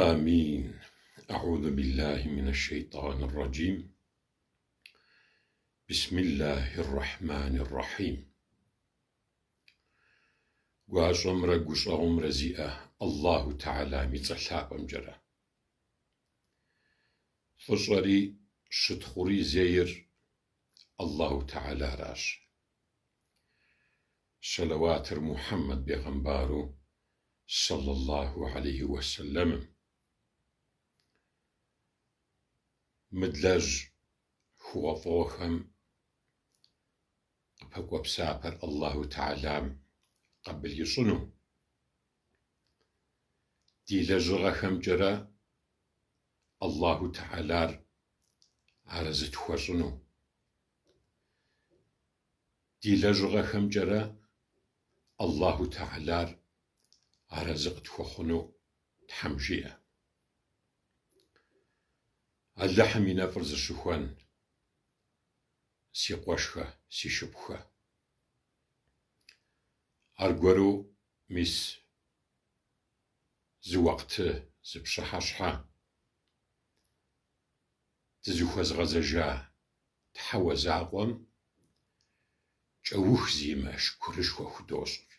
Амин. Аӏузу биллахи минэ шейтӏани рэджим. Бисмиллахи рэхьмани рэхьим. Гуащӏэмрэ гущӏэгъумрэ зиӏэ Аллаху Тэхьэлам и цӏэ лъапӏэмкӏэрэ. Фӏыщӏэри щытхъури зейр Аллаху Тэхьэларащ. Щэлэуатыр Мухьэммэд бегъымбару сэллаллаху алейхи уэсэлэмым. Мы длэжь хъугъуэфӏыгъуэхэм къыпэкӏуэ псапэр Аллаху Тэхьэлам къабыл ищӏыну. Ди лэжьыгъэхэмкӏэрэ Аллаху Тэхьэлар арэзы тхуэщӏыну. Ди лэжьыгъэхэмкӏэрэ Аллаху Тэхьэлар арэзы къытхуэхъуну Тхьэм жиӏэ. Алыхьым и нэфӏыр зыщыхуэн, си къуэшхэ, си шыпхъухэ. Аргуэру мис зы уэкъты, зы пщыхьэщхьэ дызыхуэзгъэзэжа Тхьэуэ закъуэм кӏэух зимыӏэ шыкурышхуэ худощӏыр.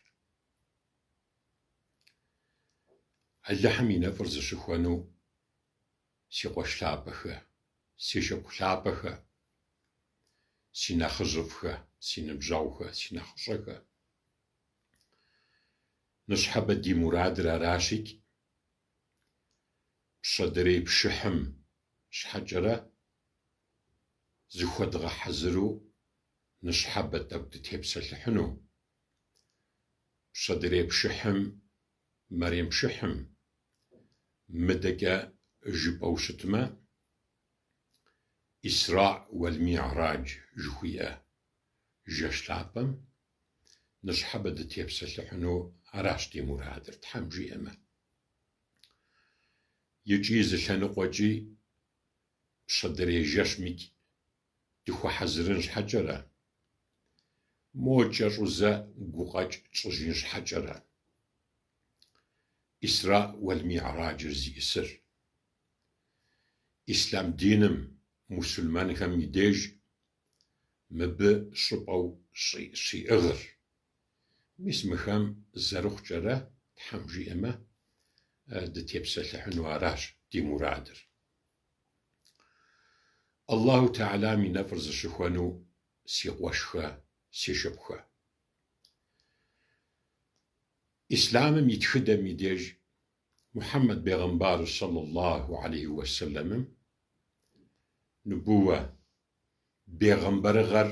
Алыхьым и нэфӏыр зыщыхуэну си къуэш лъапӏэхэ, си шыпхъу лъапӏэхэ, си нэхъыжьыфӏхэ, си ныбжьэгъухэ, си нэхъыщӏэхэ. Ныщхьэбэ ди мурадыр аращикӏ, пщэдэрей пшыхьым щхьэкӏэрэ зыхуэдгъэхьэзыру ныщхьэбэ тӏэкӏу дытепсэлъыхьыну. Пщэдэрей пшыхьым, мэрем пшыхьым, мыдэкӏэ жыпӏэу щытмэ, Исраӏ уэл-Мигьрадж жыхуиӏэ жэщ лъапӏэм ныщхьэбэ дытепсэлъыхьыну аращ ди мурадыр, Тхьэм жиӏэмэ. Икӏи зы лъэныкъуэкӏи пщэдэрей жэщмикӏ дыхуэхьэзырын щхьэкӏэрэ, мо кӏэщӏу зэ гукъэкӏ тщӏыжын щхьэкӏэрэ. Исраӏ уэл-Мигьраджыр зиӏысыр. Ислъам диным мусульманхэм и деж мыбы щӏыпӏэу щиӏыгъыр. Мис мыхэм зэрыхъукӏэрэ, Тхьэм жиӏэмэ, дытепсэлъыхьыну аращ ди мурадыр. Аллаху Тэхьэлам и нэфӏыр зыщыхуэну си къуэшхэ, си шыпхъухэ. Ислъамым и тхыдэм и деж Мухьэммэд бегъымбару сэллаллаху алейхи уэсэлэмым нубууэ бегъымбарыгъэр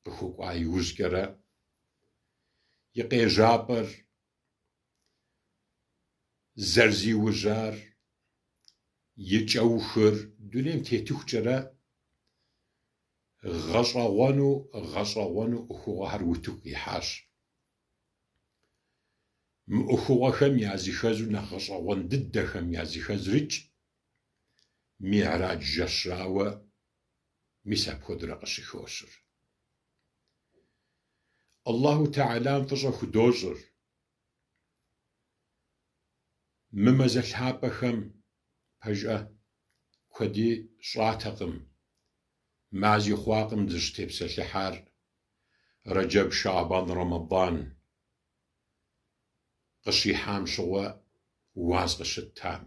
къыхуэкӏуа иужькӏэрэ и къежьапӏэр зэрызиужьар, и кӏэухыр дунейм тетыхукӏэрэ гъэщӏэгъуэну, гъэщӏэгъуэну ӏуэхугъуэхэр утыку къихьащ. Мы ӏуэхугъуэхэм языхэзу нэхъ гъэщӏэгъуэн дыдэхэм языхэзрикӏ Мигьрадж жэщрауэ мис апхуэдурэ къыщыхощыр. Аллаху Тэхьэлам фӏыщӏэ худощӏыр. Мы мазэ лъапӏэхэм, пэжӏэ, куэди щӏатэкъым, мази хъуакъым дыщытепсэлъыхьар Рэджэб, Шабан, Рэмэдан къыщихьам щыгъуэ уаз къыщыттам.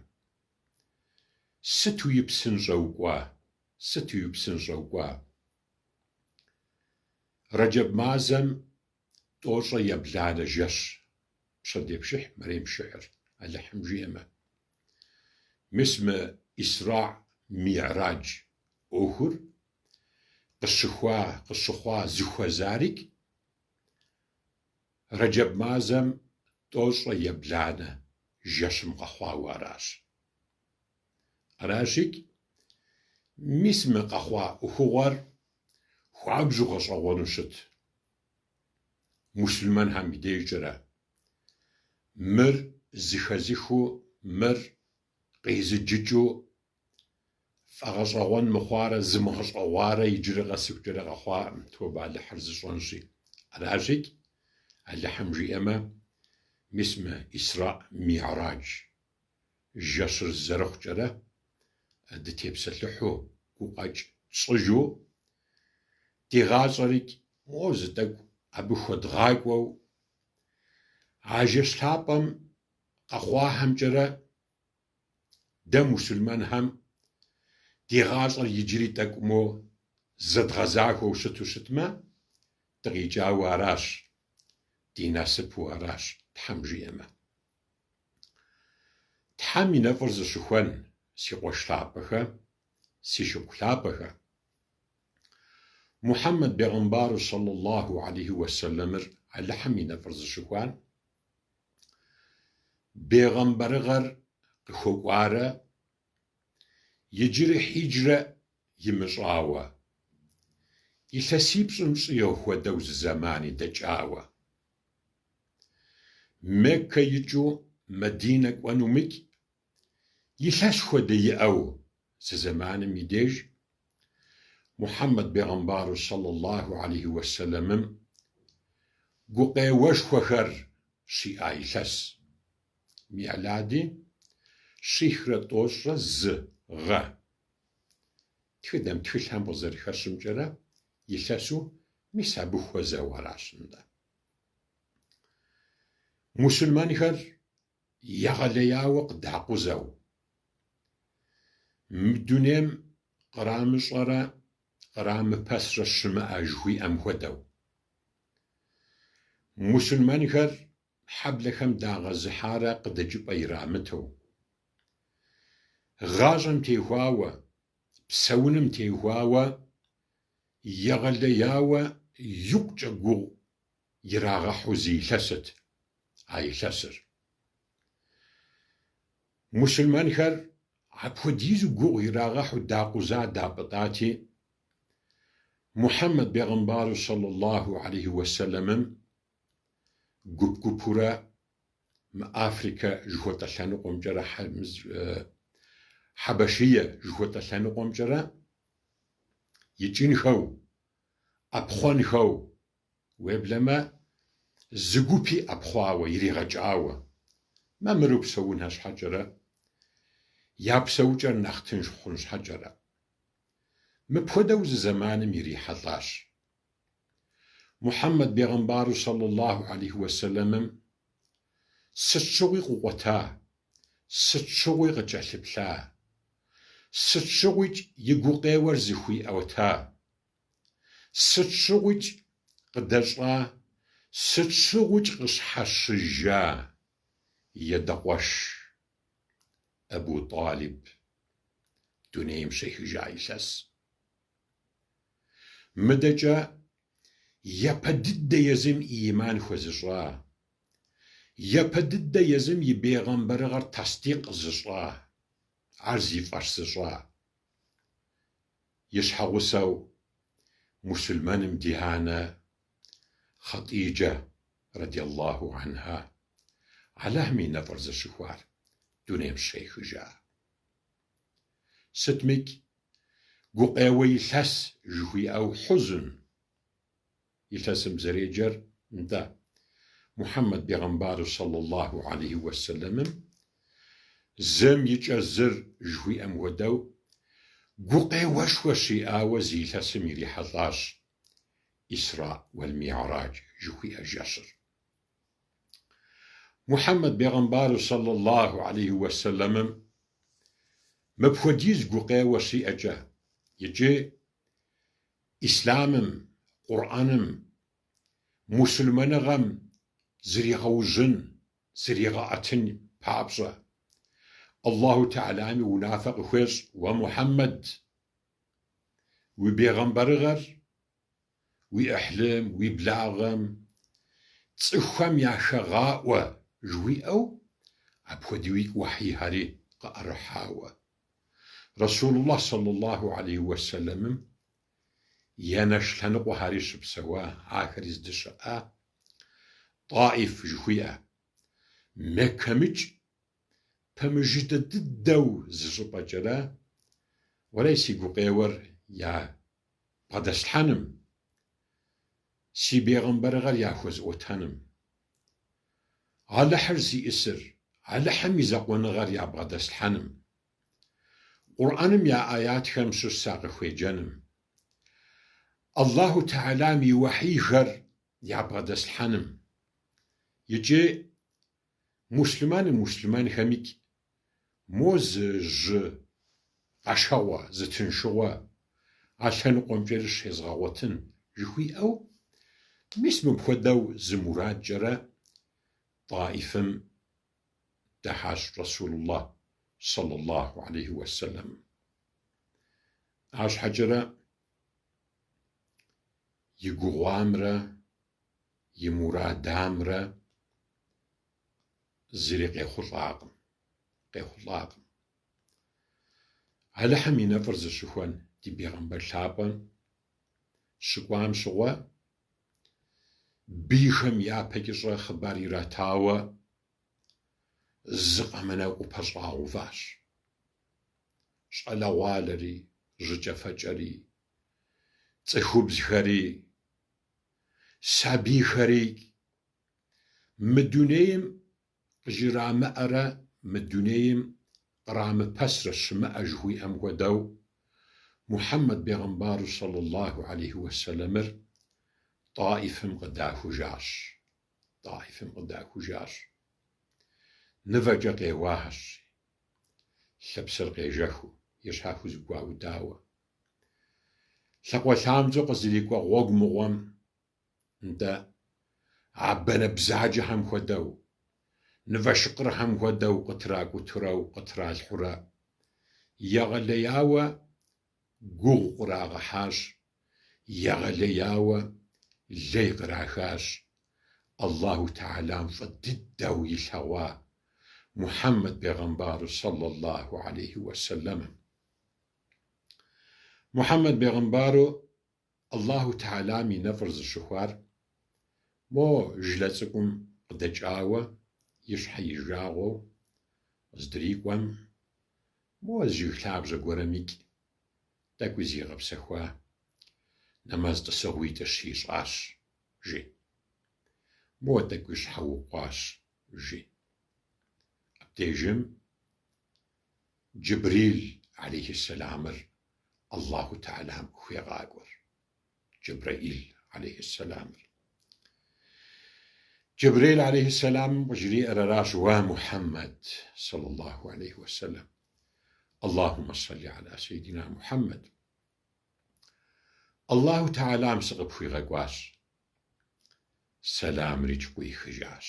Сыту и псынщӏэу кӏуа, сыту и псынщӏэу кӏуа. Рэджэб мазэм тӏощӏрэ ебланэ жэщ пщэдей пшыхь, мэрем пшыхьыр, Алыхьым жиӏэмэ. Мис мы Исраӏ Мигьрадж ӏуэхур къыщыхуа, къыщыхъуа зыхуэзарикӏ Рэджэб мазэм тӏощӏрэ ебланэ жэщым къэхъуауэ аращ. Аращикӏ, мис мы къэхъуа ӏуэхугъуэр хуабжьу гъэщӏэгъуэну щыт муслъымэнхэм и дежкӏэрэ. Мыр зыхэзыхыу, мыр къезыджыкӏыу фӏэгъэщӏэгъуэн мыхъуарэ зымыгъэщӏэгъуарэ иджырэ къэсыхукӏэрэ къэхъуакъым, тобэ Алыхьыр зыщӏэнщи. Аращикӏ, Алыхьым жиӏэмэ, мис мы Исраӏ Мигьрадж. жэщыр зэрыхъукӏэрэ дытепсэлъыхьу, гукъэкӏ тщӏыжу, ди гъащӏэрикӏ мо зы тӏэкӏу абы хуэдгъакӏуэу, а жэщ лъапӏэм къэхъуахэмкӏэрэ дэ мусульмэнхэм ди гъащӏэр иджыри тӏэкӏу мо зэдгъэзахуэу щыту щытмэ, дыкъикӏауэ аращ, ди насыпу аращ, Тхьэм жиӏэмэ. Тхьэм и нэфӏыр зыщыхуэн, си къуэш лъапӏэхэ, си шыпхъу лъапӏэхэ. Мухьэммэд бегъымбару сэллаллаху алейхи уэсэлэмыр Алыхьым и нэфӏыр зыщыхуан, бегъымбарыгъэр къыхуэкӏуарэ иджыри хьиджрэ имыщӏауэ, илъэсипщӏым щӏигъу хуэдэу зы зэмани дэкӏауэ. Меккэ икӏыу Мэдинэ кӏуэнумикӏ, илъэс хуэдэ иӏэу зы зэманым и деж Мухьэммэд бегъымбару сэллаллаху алейхи уэсэлэмым гукъеуэшхуэхэр щиӏа илъэс, милади 331 гъэ. Тхыдэм тхылъхэм къызэрыхэщымкӏэрэ илъэсу мис абы хуэзэу аращ нтӏэ. Мусульмэнхэр егъэлеяуэ къыдакъузэу, мы дунейм кърамыщӏэрэ кърамыпэсрэ щымыӏэ жыхуиӏэм хуэдэу. Мусульмэнхэр хьэблэхэм дагъэзыхьарэ къыдэкӏыпӏэ ирамыту. Гъащӏэм теухуауэ, псэуным теухуауэ егъэлеяуэ икъукӏэ гугъу ирагъэхьу зы илъэсыт а илъэсыр. Мусульмэнхэр апхуэдизу гугъу ирагъэхьу дакъуза дапӏытӏати, Мухьэммэд бегъымбару сэллаллаху алейхи уэсэлэмым гуп-гупурэ мы Африкэ жыхуэтӏэ лъэныкъуэмкӏэрэ Хьэбэшие жыхуэтӏэ лъэныкъуэмкӏэрэ икӏынхэу, ӏэпхъуэнхэу, уеблэмэ зы гупи ӏэпхъуауэ, иригъэкӏауэ, мамыру псэунхэ щхьэкӏэрэ, я псэукӏэр нэхъ тынш хъун щхьэкӏэрэ. Мыпхуэдэу зы зэманым ирихьэлӏащ. Мухьэммэд бегъымбару сэллаллаху алейхи уэсэлэмым сыт щыгъуи къыкъуэта, сыт щыгъуи къыкӏэлъыплъа, сыт щыгъуикӏ и гукъеуэр зыхуиӏуэта, сыт щыгъуикӏ къыдэщӏа, сыт щыгъуикӏ къыщхьэщыжа и адэкъуэш Абу Тӏалиб дунейм щехыжа илъэс. Мыдэкӏэ япэ дыдэ езым ӏиман хуэзыщӏа, япэ дыдэ езым и бегъымбарыгъэр тасдикъ зыщӏа, ар зи фӏэщ зыщӏа и щхьэгъусэу мусульмэным ди анэ Хъэтӏиджэ, радиаллаху анха, Алыхьым и нэфӏыр зыщыхуар дунейм щехыжа. Сытмикӏ, гукъеуэ илъэс жыхуиӏэу хьузн илъэсым зэреджэр, нтӏэ, Мухьэммэд бегъымбару сэллаллаху алейхи уэсэлэмым зым и кӏэ зыр жыхуиӏэм хуэдэу гукъеуэшхуэ щиӏауэ зы илъэсым ирихьэлӏащ Исра уэл-Мигьрадж жыхуиӏэ жэщыр. Мухьэммэд бегъымбару сэллаллаху алейхи уэсэлэмым мыпхуэдиз гукъеуэ щиӏэкӏэ икӏи ислъамым, Къурӏэным, мусульмэныгъэм зригъэужьын, зригъэӏэтын папщӏэ, Аллаху Тэхьэлами унафэ къыхуещӏ, Уэ Мухьэммэд, уи бегъымбарыгъэр уи ӏыхьлым, уи благъэм, цӏыхухэм яхэгъаӏуэ жыхуиӏэу, апхуэдэуи уэхьихэри къыӏэрыхьауэ. Расулуллах сэллаллаху алейхи уэсэлэмым и анэш лъэныкъуэхэри щыпсэуа, ахэри здыщыӏа Таиф жыхуиӏэ Меккэмикӏ пэмыжыжьэ дыдэу зы щӏыпӏэкӏэрэ, уэрей си гукъеуэр ябгъэдэслъхьэным, си бегъымбарыгъэр яхуэзӏуэтэным. Алыхьыр зиӏысыр. Алыхьым и закъуэныгъэр ябгъэдэслъхьэным, Къурӏэным я аятхэм щыщ сакъыхуеджэным, Аллаху Тэхьэлам и уэхьийхэр ябгъэдэслъхьэным икӏи муслъымэным муслъымэнхэмикӏ мо зы жьы къэшэгъуэ, зы тыншыгъуэ а лъэныкъуэмкӏэри щезгъэгъуэтын жыхуиӏэу, мис мыпхуэдэу зы мурадкӏэрэ Таифым дыхьащ Расулуллах сэллаллаху алейхи уэсэлэм. Арщхьэкӏэрэ и гугъуамрэ и мурадамрэ зыри къехъулӏакъым. Къехъулӏакъым. Алыхьым и нэфӏыр зыщыхуэн ди бегъымбар лъапӏэм щыкӏуам щыгъуэ бийхэм япэкӏэ щӏэ хъыбар иратауэ зы къэмынэу къыпэщӏагъэуващ. Щӏалэгъуалэри, жьыкӏэфэкӏэри, цӏыхубзхэри, сабийхэри мы дунейм къыжрамыӏэрэ мы дунейм кърамыпэсрэ щымыӏэ жыхуиӏэм хуэдэу, Мухьэммэд бегъымбару сэллаллаху алейхи уэсэлэмыр Таифым къыдахужащ. Таифым къыдахужащ. Нывэкӏэ къеуащ, лъыпсыр къежэхыу, и щхьэ хузэгуаудауэ. Лъакъуэ лъамцӏэу къызэрикӏуэ гъуэгу мыгъуэм Нтӏэ, а банэ бзаджэхэм хуэдэу, нывэ шыкъырхэм хуэдэу къытракӏутурэу къытралъхьурэ, егъэлеяуэ гугъу кърагъэхьащ, егъэлеяуэ лей кърахащ Аллаху Тэхьэлам фӏы дыдэу илъэгъуа Мухьэммэд бегъымбару сэллаллаху алейхи уэсэлэмым. Мухьэммэд бегъымбару Аллаху Тэхьэлам и нэфӏыр зыщыхуар мо жылэ цӏыкӏум къыдэкӏауэ, и щхьэ и жагъуэу къыздрикӏуэм, мо зы жыг лъабжьэ гуэрэмикӏ тӏэкӏуи зигъэпсэхуа, нэмэз тӏысыгъуитӏыр щищӏащ, жи. Мо тӏэкӏуи щхьэукъуащ, жи. Абдежым Джибрил алейхьэссэламыр Аллаху Тэхьэлам къыхуегъакӏуэр. Джэбрэӏил алейхьэссэламыр. Джэбрэӏил алейхьэссэламым къыжриӏэр аращ, Уа Мухьэммэд, сэллаллаху алейхи уэсэлэм, Аллахумэ сэлли аля сейдина Мухьэммэд. Аллаху Тэхьэлам сыкъыпхуигъэкӏуащ, сэламрикӏ къуихыжащ.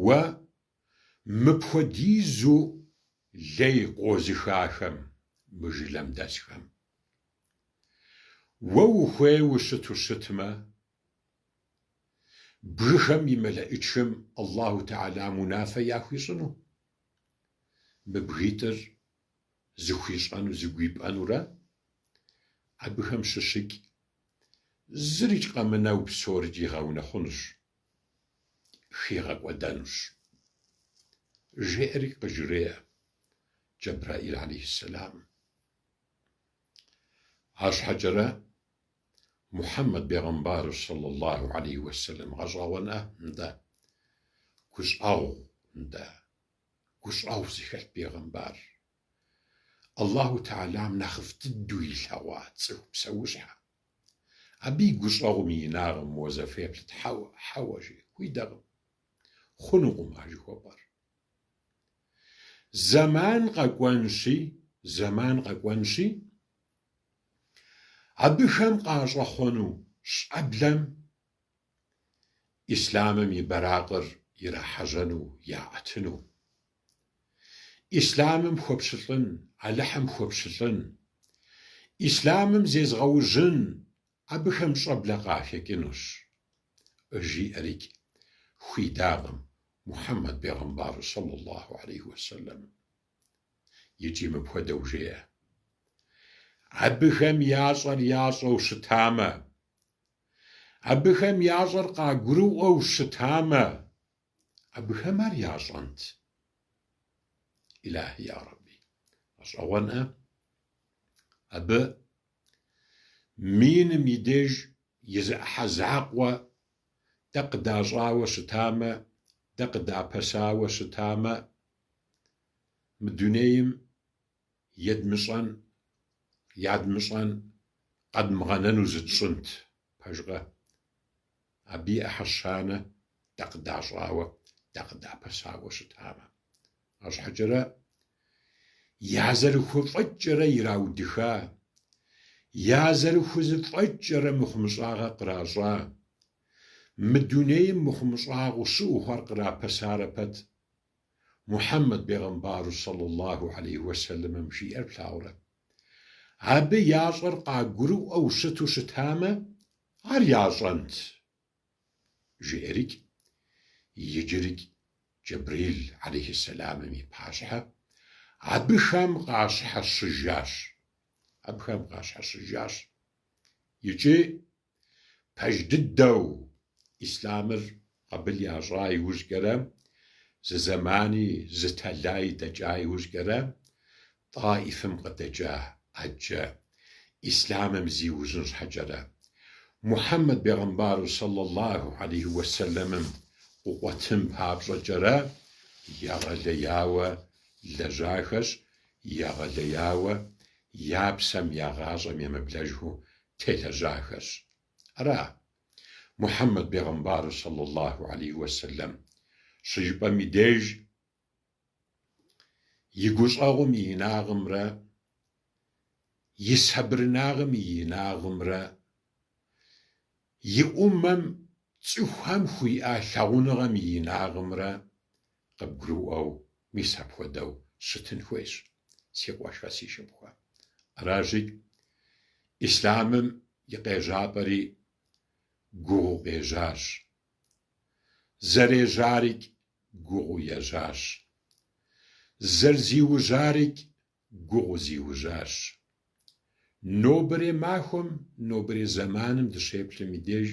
Уэ Мыпхуэдизу лей къозыхахэм, мы жылэм дэсхэм. Уэ ухуейуэ щыту щытмэ, бгыхэм и мэлэӏычым Аллаху Тэхьэлам унафэ яхуищӏыну, мы бгитӏыр зыхуищӏэну зыгуипӏэнурэ, абыхэм щыщыкӏ зырикӏ къэмынэу псорикӏ игъэунэхъунущ. хигъэкӏуэдэнущ. Жеӏэри къыжреӏэ Джэбрэӏил алейхьэссэлам. Арщхьэкӏэрэ Мухьэммэд бегъымбару сэллаллаху алейхи уэсэлэм гъэщӏэгъуэнӏэ, нтӏэ, гущӏэгъу, нтӏэ, гущӏэгъу зыхэлъ бегъымбар. Аллаху Тэхьэлам нэхъыфӏ дыдэу илъэгъуа цӏыху псэущхьэ. Абы и гущӏэгъум и инагъым уэ зэ феплъыт, хьэуэ, хьэуэ, жи, хуидэкъым. Хъунукъым а жыхуэпӏэр. Зэман къэкӏуэнщи, зэман къэкӏуэнщи, абыхэм къащӏэхъуэну щӏэблэм Ислъамым и бэракъыр ирахьэжьэну, яӏэтыну. Ислъамым хуэпщылӏын, Алыхьым хуэпщылӏын, Ислъамым зезгъэужьын абыхэм щӏэблэ къахэкӏынущ, жиӏэрикӏ хуидакъым Мухьэммэд бегъымбару сэллаллаху алейхи уэсэлэм. Икӏи мыпхуэдэу жеӏэ, Абыхэм ящӏэр ящӏэу щытамэ, абыхэм ящӏэр къагурыӏуэу щытамэ, Абыхэм ар ящӏэнт. Илахи я Рэбби. Гъэщӏэгъуэнӏэ? Абы миным и деж и зы ӏыхьэ закъуэ дэ къыдащӏауэ щытамэ, дэ къыдапэсауэ щытамэ, мы дунейм едмыщӏэн, ядмыщӏэн къэдмыгъэнэну зытщӏынт, пэжкъэ? Абы и ӏыхьэ щанэ дэ къыдащӏауэ, дэ къыдапэсауэ щытамэ. Арщхьэкӏэрэ я зэрыхуэфӏэкӏкӏэрэ ираудыха, я зэрыхузэфӏэкӏкӏэрэ мыхъумыщӏагъэ къращӏа, мы дунейм мыхъумыщӏагъэу щыӏэу хъуар кърапэсарэ пэт, Мухьэммэд бегъымбару сэллаллаху алейхи уэсэлэмым жиӏэр плъагъурэ? Абы ящӏэр къагурыӏуэу щыту щытамэ, ар ящӏэнт, жиӏэрикӏ, иджырикӏ Джэбрил алейхьэссэламым и пащхьэ абыхэм къащхьэщыжащ. Абыхэм къащхьэщыжащ. Икӏи Пэж дыдэу, ислъамыр къабыл ящӏа иужькӏэрэ, зы зэмани, зы тэлаи дэкӏа иужькӏэрэ, Тӏаифым къыдэкӏа ӏэджэ ислъамым зиужьын щхьэкӏэрэ, Мухьэммэд бегъымбару сэллаллаху алейхи уэсэлэмым къыкъуэтын папщӏэкӏэрэ егъэлеяуэ лэжьахэщ, егъэлеяуэ я псэм, я гъащӏэм емыблэжу телэжьахэщ. Ара, Мухьэммэд бегъымбару сэллаллаху алейхи уэсэлэм щыжыпӏэм и деж и гущӏэгъум и инагъымрэ и сабырынагъым и инагъымрэ и ӏуммэм цӏыхухэм хуиӏа лъагъуныгъэм и инагъымрэ къыбгурыӏуэу мис апхуэдэу щытын хуейщ, си къуэшхэ, си шыпхъухэ. Аращи, ислъамым и къежьапӏэри гугъуу къежьащ. Зэрежьарикӏ гугъуу ежьащ. Зэрызиужьарикӏ гугъуу зиужьащ. Нобэрей махуэм, нобэрей зэманым дыщеплъым и деж,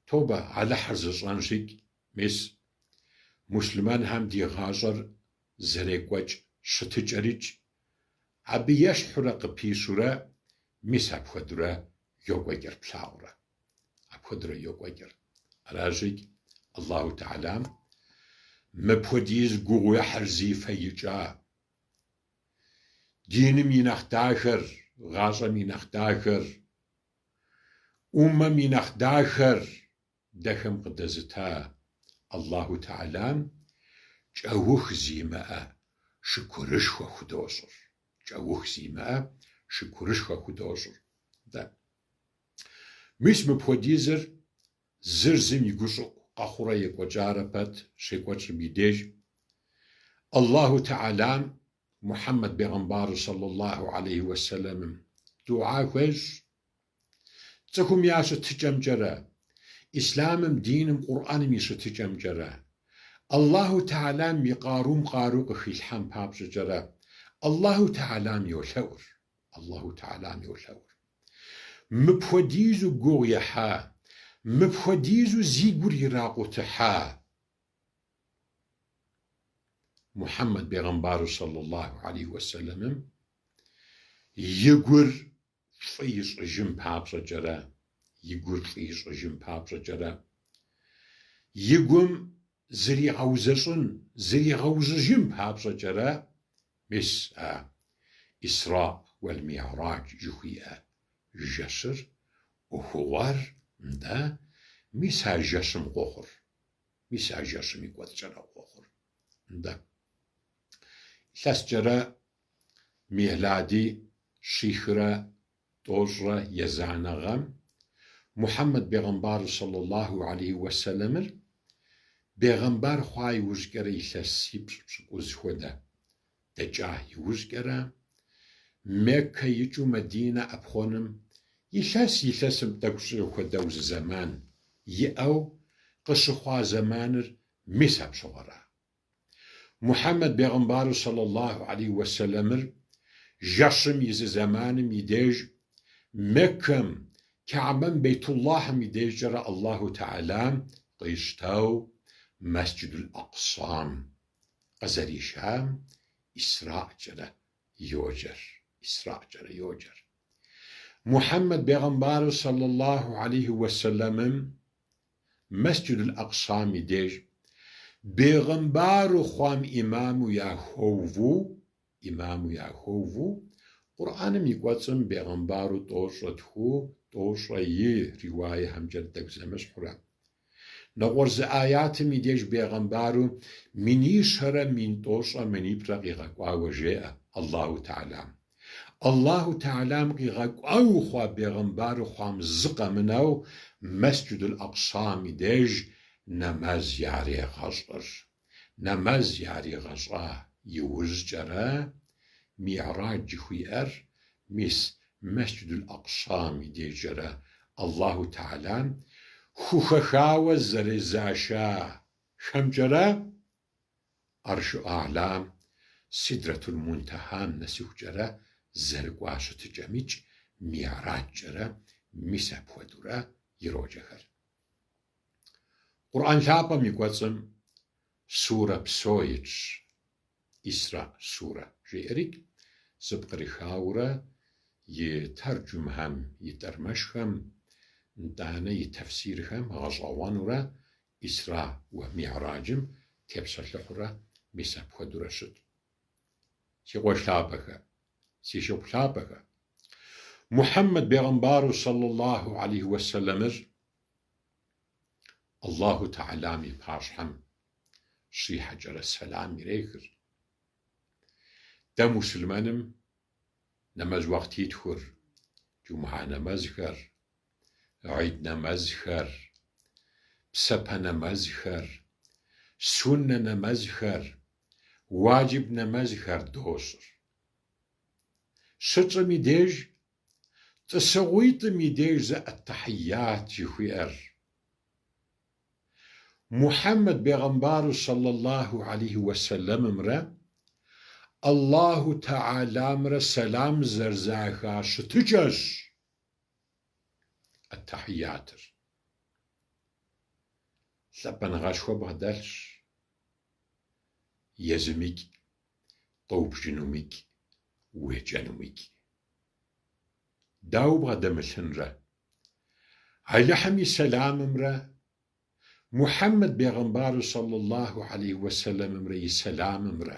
тобэ, Алыхьыр зыщӏэнщикӏ, мис, муслъымэнхэм ди гъащӏэр зэрекӏуэкӏ щытыкӏэрикӏ, абы ещхьурэ къыпищурэ, мис апхуэдурэ йокӏуэкӏыр плъагъурэ. Апхуэдурэ йокӏуэкӏыр. Аращикӏ, Аллаху Тэхьэлам мыпхуэдиз гугъуехьыр зи фэ икӏа, диным и нэхъ дахэр, гъащӏэм и нэхъ дахэр, ӏуммэм и нэхъ дахэр дэхэм къыдэзыта Аллаху Тэхьэлам кӏэух зимыӏэ шыкурышхуэ худощӏыр. Кӏэух зимыӏэ шыкурышхуэ худощӏыр. Дэ. Мис мыпхуэдизыр зыр зым и гущӏыӏу къэхъурэ екӏуэкӏарэ пэт щекӏуэкӏым и деж, Аллаху Тэхьэлам Мухьэммэд бегъымбару сэллаллаху алейхи уэсэлэмым дуӏа хуещӏ. Цӏыхум я щытыкӏэмкӏэрэ, ислъамым, диным, Къурӏэным и щытыкӏэмкӏэрэ, Аллаху Тэхьэлам и къарум къару къыхилъхьэн папщӏэкӏэрэ, Аллаху Тэхьэлам йолъэӏур. Аллаху Тэхьэлам йолъэӏур. Мыпхуэдизу гугъу ехьа, мыпхуэдизу зи гур иракъутыхьа Мухьэммэд бегъымбару сэллаллаху алейхи уэсэлэмым и гур фӏы ищӏыжын папщӏэкӏэрэ, и гур фӏы ищӏыжын папщӏэкӏэрэ, и гум зригъэузэщӏын, зригъэужьыжын папщӏэкӏэрэ, мис а Исра уэл Мигьрадж жыхуиӏэ жэщыр, ӏуэхугъуэр, нтӏэ, мис а жэщым къохъур, мис а жэщым и кӏуэцӏкӏэрэ къохъур, нтӏэ. Илъэскӏэрэ милади щихрэ тӏощӏрэ езанэ гъэм Мухьэммэд бегъымбару сэллаллаху алейхи уэсэлэмыр бегъымбар хъуа иужькӏэрэ илъэсипщӏ пщыкӏуз хуэдэ дэкӏа иужькӏэрэ Меккэ икӏыу Мэдинэ ӏэпхъуэным илъэс илъэсым тӏэкӏу щӏигъу хуэдэу зы зэман иӏэу къыщыхъуа зэманыр мис апщыгъуэра. Мухьэммэд бегъымбару сэллаллаху алейхи уэсэлэмыр жэщым и зы зэманым и деж Меккэм, Кэӏбэм, Бейтуллахьым и дежкӏэрэ Аллаху Тэхьэлам къищтэу Мэсджидул Акъсам къызэришам Исраӏкӏэрэ йоджэр. Исраӏкӏэрэ йоджэр. Мухьэммэд бегъымбару сэллаллаху алейхи уэсэлэмым Мэсджидул Акъсам и деж. Бегъымбару хъуам имаму яхуэуву, имаму яхуэуву, Къурӏэным и кӏуэцӏым бегъымбару тӏощӏрэ тху, тӏощӏрэ и риуаехэмкӏэ тӏэкӏу зэмыщхьурэ. Нэгъуэщӏ зы аятым и деж бегъымбару минищэрэ мин тӏощӏрэ минипщӏрэ къигъэкӏуауэ жеӏэ Аллаху Тэхьэлам. Аллаху Тэхьэлам къигъэкӏуауэ хъуа бегъымбару хъуам зы къэмынэу Мэсджидул Акъсам и деж нэмэз ярегъэщӏыр. Нэмэз яригъэщӏа иужькӏэрэ Мигьрадж жыхуиӏэр мис Мэсджидул Акъсам и дежкӏэрэ Аллаху Тэхьэлам хухэхауэ зэрызашахэмкӏэрэ Аршу А'лам Сидратул Мунтэхам нэсыхукӏэрэ зэрыкӏуа щытыкӏэмикӏ Мигьраджкӏэрэ мис апхуэдэурэ ироджэхэр. Къурӏэн лъапӏэм и кӏуэцӏым сурэ псо итщ, Исра сурэ жеӏэрикӏ, зэпкърыхаурэ и тэрджумэхэм, и тӏэрмэшхэм, нтӏанэ и тэфсирхэм гъэщӏэгъуэнурэ Исра уэ Мигьраджым тепсэлъыхьурэ мис апхуэдэурэ щыт. Си къуэш лъапӏэхэ, си шыпхъу лъапӏэхэ, Мухьэммэд бегъымбару сэллаллаху алейхи уэсэлэмыр Аллаху Тэхьэлам и пащхьэм щихьэкӏэрэ сэлам ирехыр. Дэ мусульмэным нэмэз уахътитхур, джумхьа нэмэзхэр, гьид нэмэзхэр, псапэ нэмэзхэр, суннэ нэмэзхэр, уаджиб нэмэзхэр дощӏыр. Щытщӏым и деж Тӏысыгъуитӏым и деж зы ӏэттахьият жыхуиӏэр. Мухьэммэд бегъымбару сэллаллаху алейхи уэсэлэмымрэ Аллаху Тэхьэламрэ сэлам зэрызэха щытыкӏэщ ӏэттахьиятыр. Лъапӏэныгъэшхуэ бгъэдэлъщ езымикӏ, къыубжынумикӏ, уеджэнумикӏ. Дауэ бгъэдэмылъынрэ? Алыхьым и сэламымрэ Мухьэммэд бегъымбару сэллаллаху алейхи уэсэлэмымрэ и сэламымрэ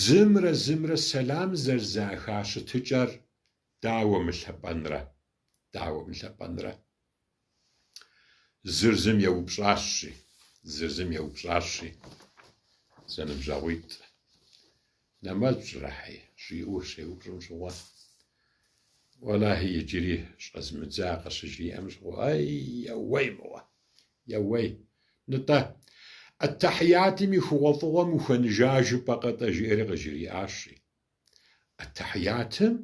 зымрэ зымрэ сэлам зэрызэха щытыкӏэр дауэ мылъэпӏэнрэ? Дауэ мылъэпӏэнрэ? Зыр зым еупщӏащи, зыр зым еупщӏащи, зэныбжьэгъуитӏ. Нэмэз пщӏырэ, хьей? Жиӏэу щеупщӏым щыгъуэ, уэлэхьи, иджыри щӏэзмыдза къыщыжиӏэм щыгъуэ, ай, еуей мыгъуэ, еуей. Нтӏэ, ӏэттахьиятым и хъугъуэфӏыгъуэм ухуэныжа жыпӏэкъэ-тӏэ, жиӏэри къыжриӏащи. Ӏэттахьиятым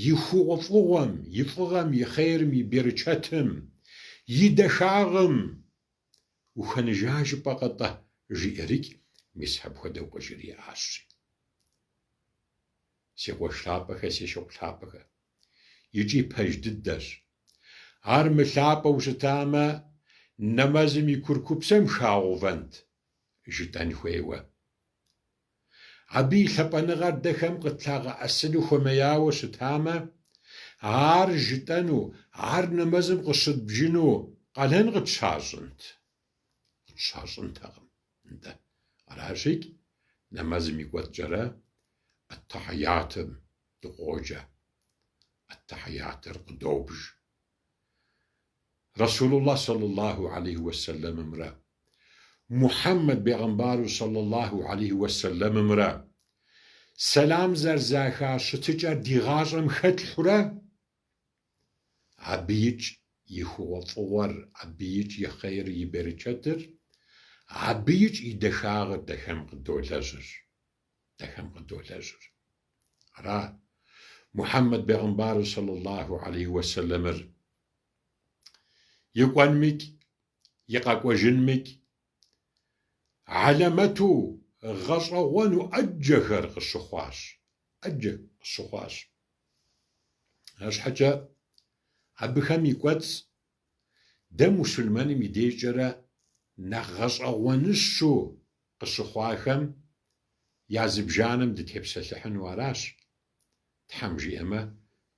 и хъугъуэфӏыгъуэм, и фӏыгъэм, и хъерым, и берычэтым, и дахагъым ухуэныжа жыпӏэкъэ-тӏэ, жиӏэрикӏ, мис апхуэдэу къыжриӏащи. Си къуэш лъапӏэхэ, си шыпхъу лъапӏэхэ. Икӏи пэж дыдэщ. Ар мылъапӏэу щытамэ, нэмэзым и курыкупсэм хагъэувэнт, жытӏэн хуейуэ. Абы и лъапӏэныгъэр дэхэм къытлъагъэӏэсыну хуэмеяуэ щытамэ, ар жытӏэну, ар нэмэзым къыщыдбжыну къалэн къытщащӏынт? Къытщащӏынтэкъым. Нтӏэ, аращикӏ, нэмэзым и кӏуэцӏкӏэрэ ӏэттахьиятым дыкъоджэ, ӏэттахьиятыр къыдобж. Расулуллах сэллаллаху алейхи уэсэлэмымрэ Мухьэммэд бегъымбару сэллаллаху алейхи уэсэлэмымрэ сэлам зэрызэха щытыкӏэр ди гъащӏэм хэтлъхьурэ, абы икӏ и хъугъуэфӏыгъуэр, абы икӏ и хъейр, и берычэтыр, абы икӏ и дахагъыр дэхэм къыдолэжьыр. Дэхэм къыдолэжьыр. Ара, Мухьэммэд бегъымбару сэллаллаху алейхи уэсэлэмыр и кӏуэнмикӏ, и къэкӏуэжынмикӏ, хьэлэмэту гъэщӏэгъуэну ӏэджэхэр къыщыхъуащ, ӏэджэ къыщыхъуащ. Арщхьэкӏэ абыхэм и кӏуэцӏ дэ мусульмэным и дежкӏэрэ нэхъ гъэщӏэгъуэныщу къыщыхъуахэм я зыбжанэм дытепсэлъыхьыну аращ, Тхьэм жиӏэмэ,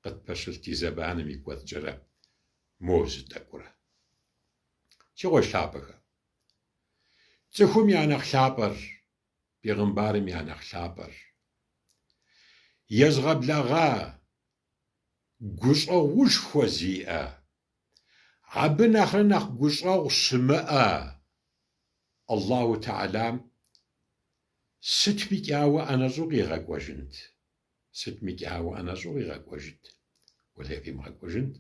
къытпэщылъ ди зэманым и кӏуэцӏкӏэрэ мо зы тӏэкӏурэ. Си къуэш лъапӏэхэ. Цӏыхум я нэхъ лъапӏэр, бегъымбарым я нэхъ лъапӏэр. Езгъэблэгъа гущӏэгъушхуэ зиӏэ, абы нэхърэ нэхъ гущӏэгъу щымыӏэ Аллаху Тэхьэлам сытмикӏ ауэ ӏэнэщӏу къигъэкӏуэжынт? Сытмикӏ ауэ ӏэнэщӏу къигъэкӏуэжынт? Уэлэхьи, къимыгъэкӏуэжынт.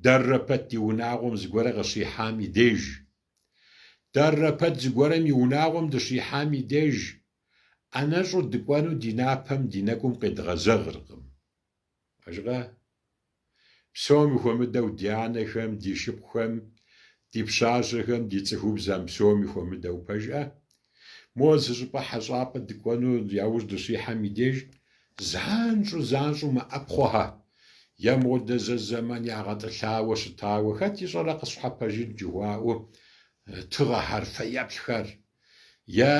Дэррэ пэт ди унагъуэм зыгуэрэ къыщихьам и деж, дэррэ пэт зыгуэрэм и унагъуэм дыщихьам и деж, ӏэнэщӏу дыкӏуэну ди напэм ди нэкӏум къедгъэзэгъыркъым. Пэжкъэ? Псоми хуэмыдэу ди анэхэм, ди шыпхъухэм, ди пщащэхэм, ди цӏыхубзэм псоми хуэмыдэу пэжӏэ? Мо зы щӏыпӏэ хьэщӏапӏэ дыкӏуэну яужь дыщихьэм и деж занщӏэу занщӏэу мэӏэпхъуэхэ. Е модэ зэ зэман ягъэтӏылъауэ щытауэ, хэт ищӏэрэ къысщхьэпэжын жыхуаӏэу тыгъэхэр, фэеплъхэр. Е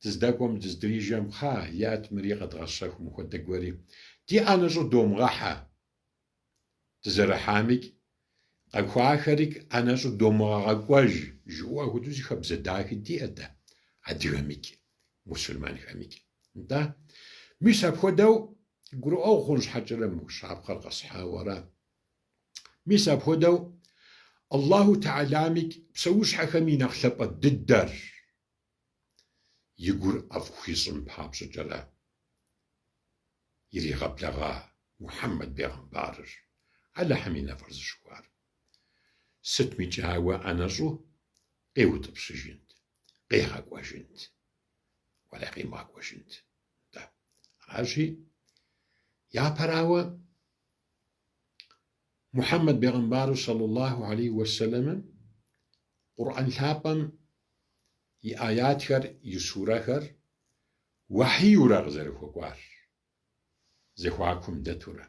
дыздэкӏуэм дыздрижэм, кхъа, иӏэт мыри къэдгъэщэху мыхуэдэ гуэри. Ди ӏэнэщӏу домыгъэхьэ. Дызэрыхьамикӏ, къэкӏуахэрикӏ ӏэнэщӏу домыгъэгъэкӏуэж, жыӏэу апхуэдэу зы хабзэ дахи диӏэ дэ, адыгэмикӏ, мусульманхэмикӏ. Нтӏэ, мис апхуэдэу гурыӏуэгъу хъун щхьэкӏэрэ мы щапхъэр къэсхьауэ ара. Мис апхуэдэу Аллаху Тэхьэламикӏ псэущхьэхэм и нэхъ лъапӏэ дыдэр и гур ӏэфӏ хуищӏын папщӏэкӏэрэ иригъэблэгъа Мухьэммэд бегъымбарыр, Алыхьым и нэфӏыр зыщыхуар. Сытмикӏ ауэ ӏэнэщӏу къиутӏыпщыжынт, къигъэкӏуэжынт, уэлэхьи къимыгъэкӏуэжынт. Нтӏэ, аращи, япэрауэ, Мухьэммэд бегъымбару сэллаллаху алейхи уэсэлэмым Къурӏэн лъапӏэм и аятхэр, и сурэхэр уэхьийурэ къызэрыхуэкӏуар, зэхуакум дэтурэ,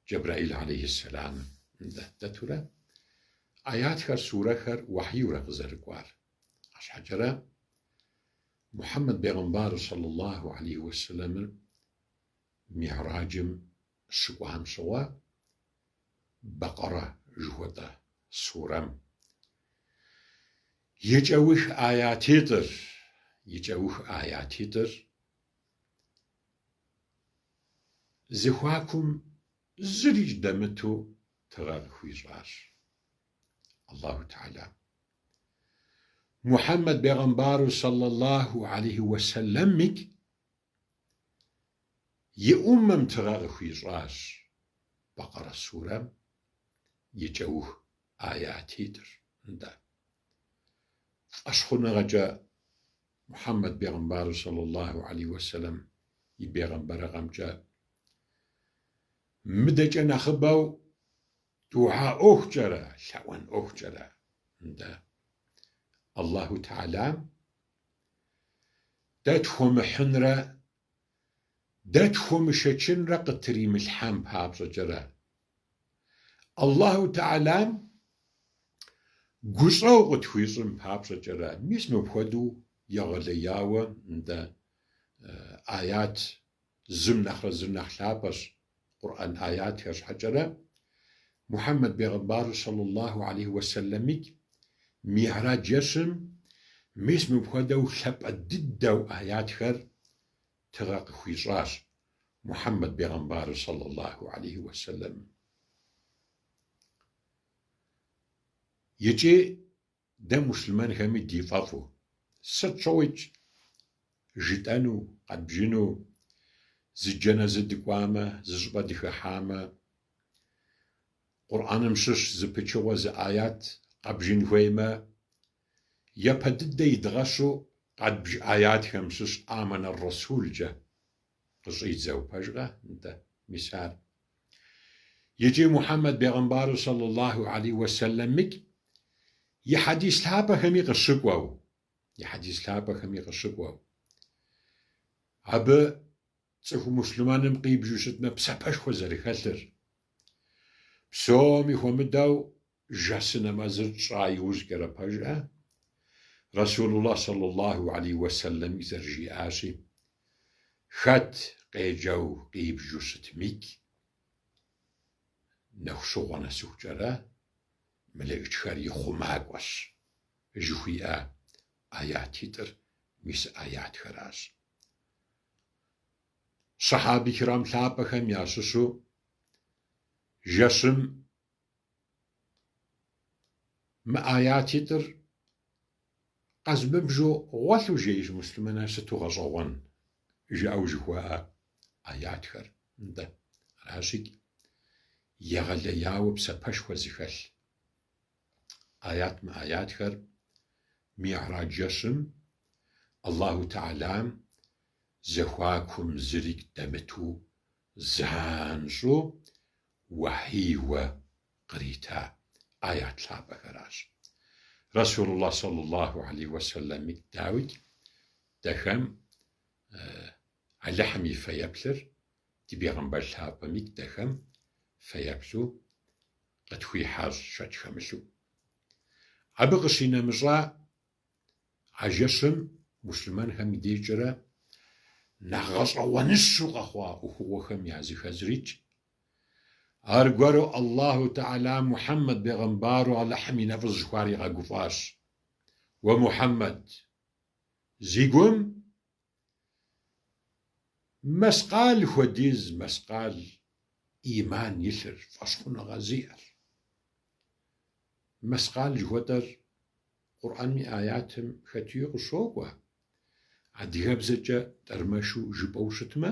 Джэбраил алейхьэссэламым дэтурэ, аятхэр, сурэхэр уэхьийурэ къызэрыкӏуар. Арщхьэкӏэрэ Мухьэммэд бегъымбару сэллаллаху алейхи уэсэлэмыр Мигьраджым щыкӏуам щыгъуэ Бэкъэрэ жыхуэтӏэ сурэм и кӏэух аятитӏыр, и кӏэух аятитӏыр зэхуакум зырикӏ дэмыту тыгъэ къыхуищӏащ Аллаху Тэхьэлам. Мухьэммэд бегъымбару сэллаллаху алейхи уэсэлэммикӏ И ӏуммэм тыгъэ къыхуищӏащ Бэкъэрэ сурэм и кӏэух аятитӏыр. Нтӏэ. Фӏэщхъуныгъэкӏэ Мухьэммэд бегъымбару сэллаллаху алейхи уэсэлэм и бегъымбарыгъэмкӏэ мыдэкӏэ нэхъыбэу дугьа ӏуэхукӏэрэ, лъэӏуэн ӏуэхукӏэрэ. Нтӏэ. Аллаху Тэхьэлам Дэ тхуэмыхьынрэ дэ тхуэмышэчынрэ къытримылъхьам папщӏэкӏэрэ. Аллаху Тэхьэлам гущӏэгъу къытхуищӏын папщӏэкӏэрэ, мис мыпхуэдэу егъэлеяуэ нтӏэ аят зым нэхърэ зыр нэхъ лъапӏэщ Къурӏэн аятхэр щхьэкӏэрэ, Мухьэммэд бегъымбару сэллаллаху алейхи уэсэлэмикӏ Мигьрадж жэщым мис мыпхуэдэу лъапӏэ дыдэу аятхэр тыгъэ къыхуищӏащ Мухьэммэд бегъымбару сэллаллаху алейхи уэсэлэм. Икӏи Дэ муслъымэнхэми ди фӏэфӏу, сыт щыгъуикӏ жытӏэну, къэдбжыну, зы джэнэзы дыкӏуамэ, зы щӏыпӏэ дыхыхьамэ, Къурӏэным щыщ зы пычыгъуэ, зы аят къэбжын хуеймэ, япэ дыдэ идгъэщу къэдбж аятхэм щыщ Амэнэ Расулкӏэ къыщӏидзэу, пэжкъэ? Нтӏэ, мис ар. Икӏи Мухьэммэд бегъымбару сэллаллаху алейхи уэсэлэмикӏ и хьэдис лъапӏэхэми къыщыкӏуэу, и хьэдис лъапӏэхэми къыщыкӏуэу, абы цӏыху муслъымэным къибжу щытмэ псапэшхуэ зэрыхэлъыр, псоми хуэмыдэу жэсы нэмэзыр тщӏа иужькӏэрэ пэжӏэ, Расулуллах сэллаллаху алейхи уэсэлэм зэрыжиӏащи, хэт къеджэу къибжу щытмикӏ, нэху щыгъуэ нэсыхукӏэрэ мелыӏычхэр и хъумакӏуэщ, жыхуиӏэ. аятитӏыр мис аятхэращ. Щэхьаби кирам лъапӏэхэм ящыщу жэщым мы аятитӏыр къэзмыбжу гъуэлъу жеищ муслъымэныр сыту гъэщӏэгъуэн жыӏэу жыхуаӏэ аятхэр. Нтӏэ, аращикӏ егъэлеяуэ псапэшхуэ зыхэлъ аят мы аятхэр Мигьрадж жэщым Аллаху Тэхьэлам зэхуакум зырикӏ дэмыту занщӏэу уэхьийуэ кърита аят лъапӏэхэращ. Расулуллах саллаллаху алейхи уэсэлэмикӏ дауикӏ дэхэм Алыхьым и фэеплъыр ди бегъымбар лъапӏэмикӏ дэхэм фэеплъу къытхуихьащ шэч хэмылъу. Абы къыщинэмыщӏа а жэщым муслъымэнхэм и дежкӏэрэ нэхъ гъэщӏэгъуэныщу къэхъуа ӏуэхугъуэхэм языхэзрикӏ, аргуэру Аллаху Тэхьэла Мухьэммэд бегъымбару Алыхьым и нэфӏыр зыщыхуар игъэгуфӏащ. Уэ Мухьэммэд, зи гум Мэскъал хуэдиз мэскъал ӏиман илъыр, фӏэщхъуныгъэ зиӏэр. Мэскъал жыхуэтӏэр Къурӏэнми аятым хэтуи къыщокӏуэ. Адыгэбзэкӏэ тӏэрмэшу жыпӏэу щытмэ,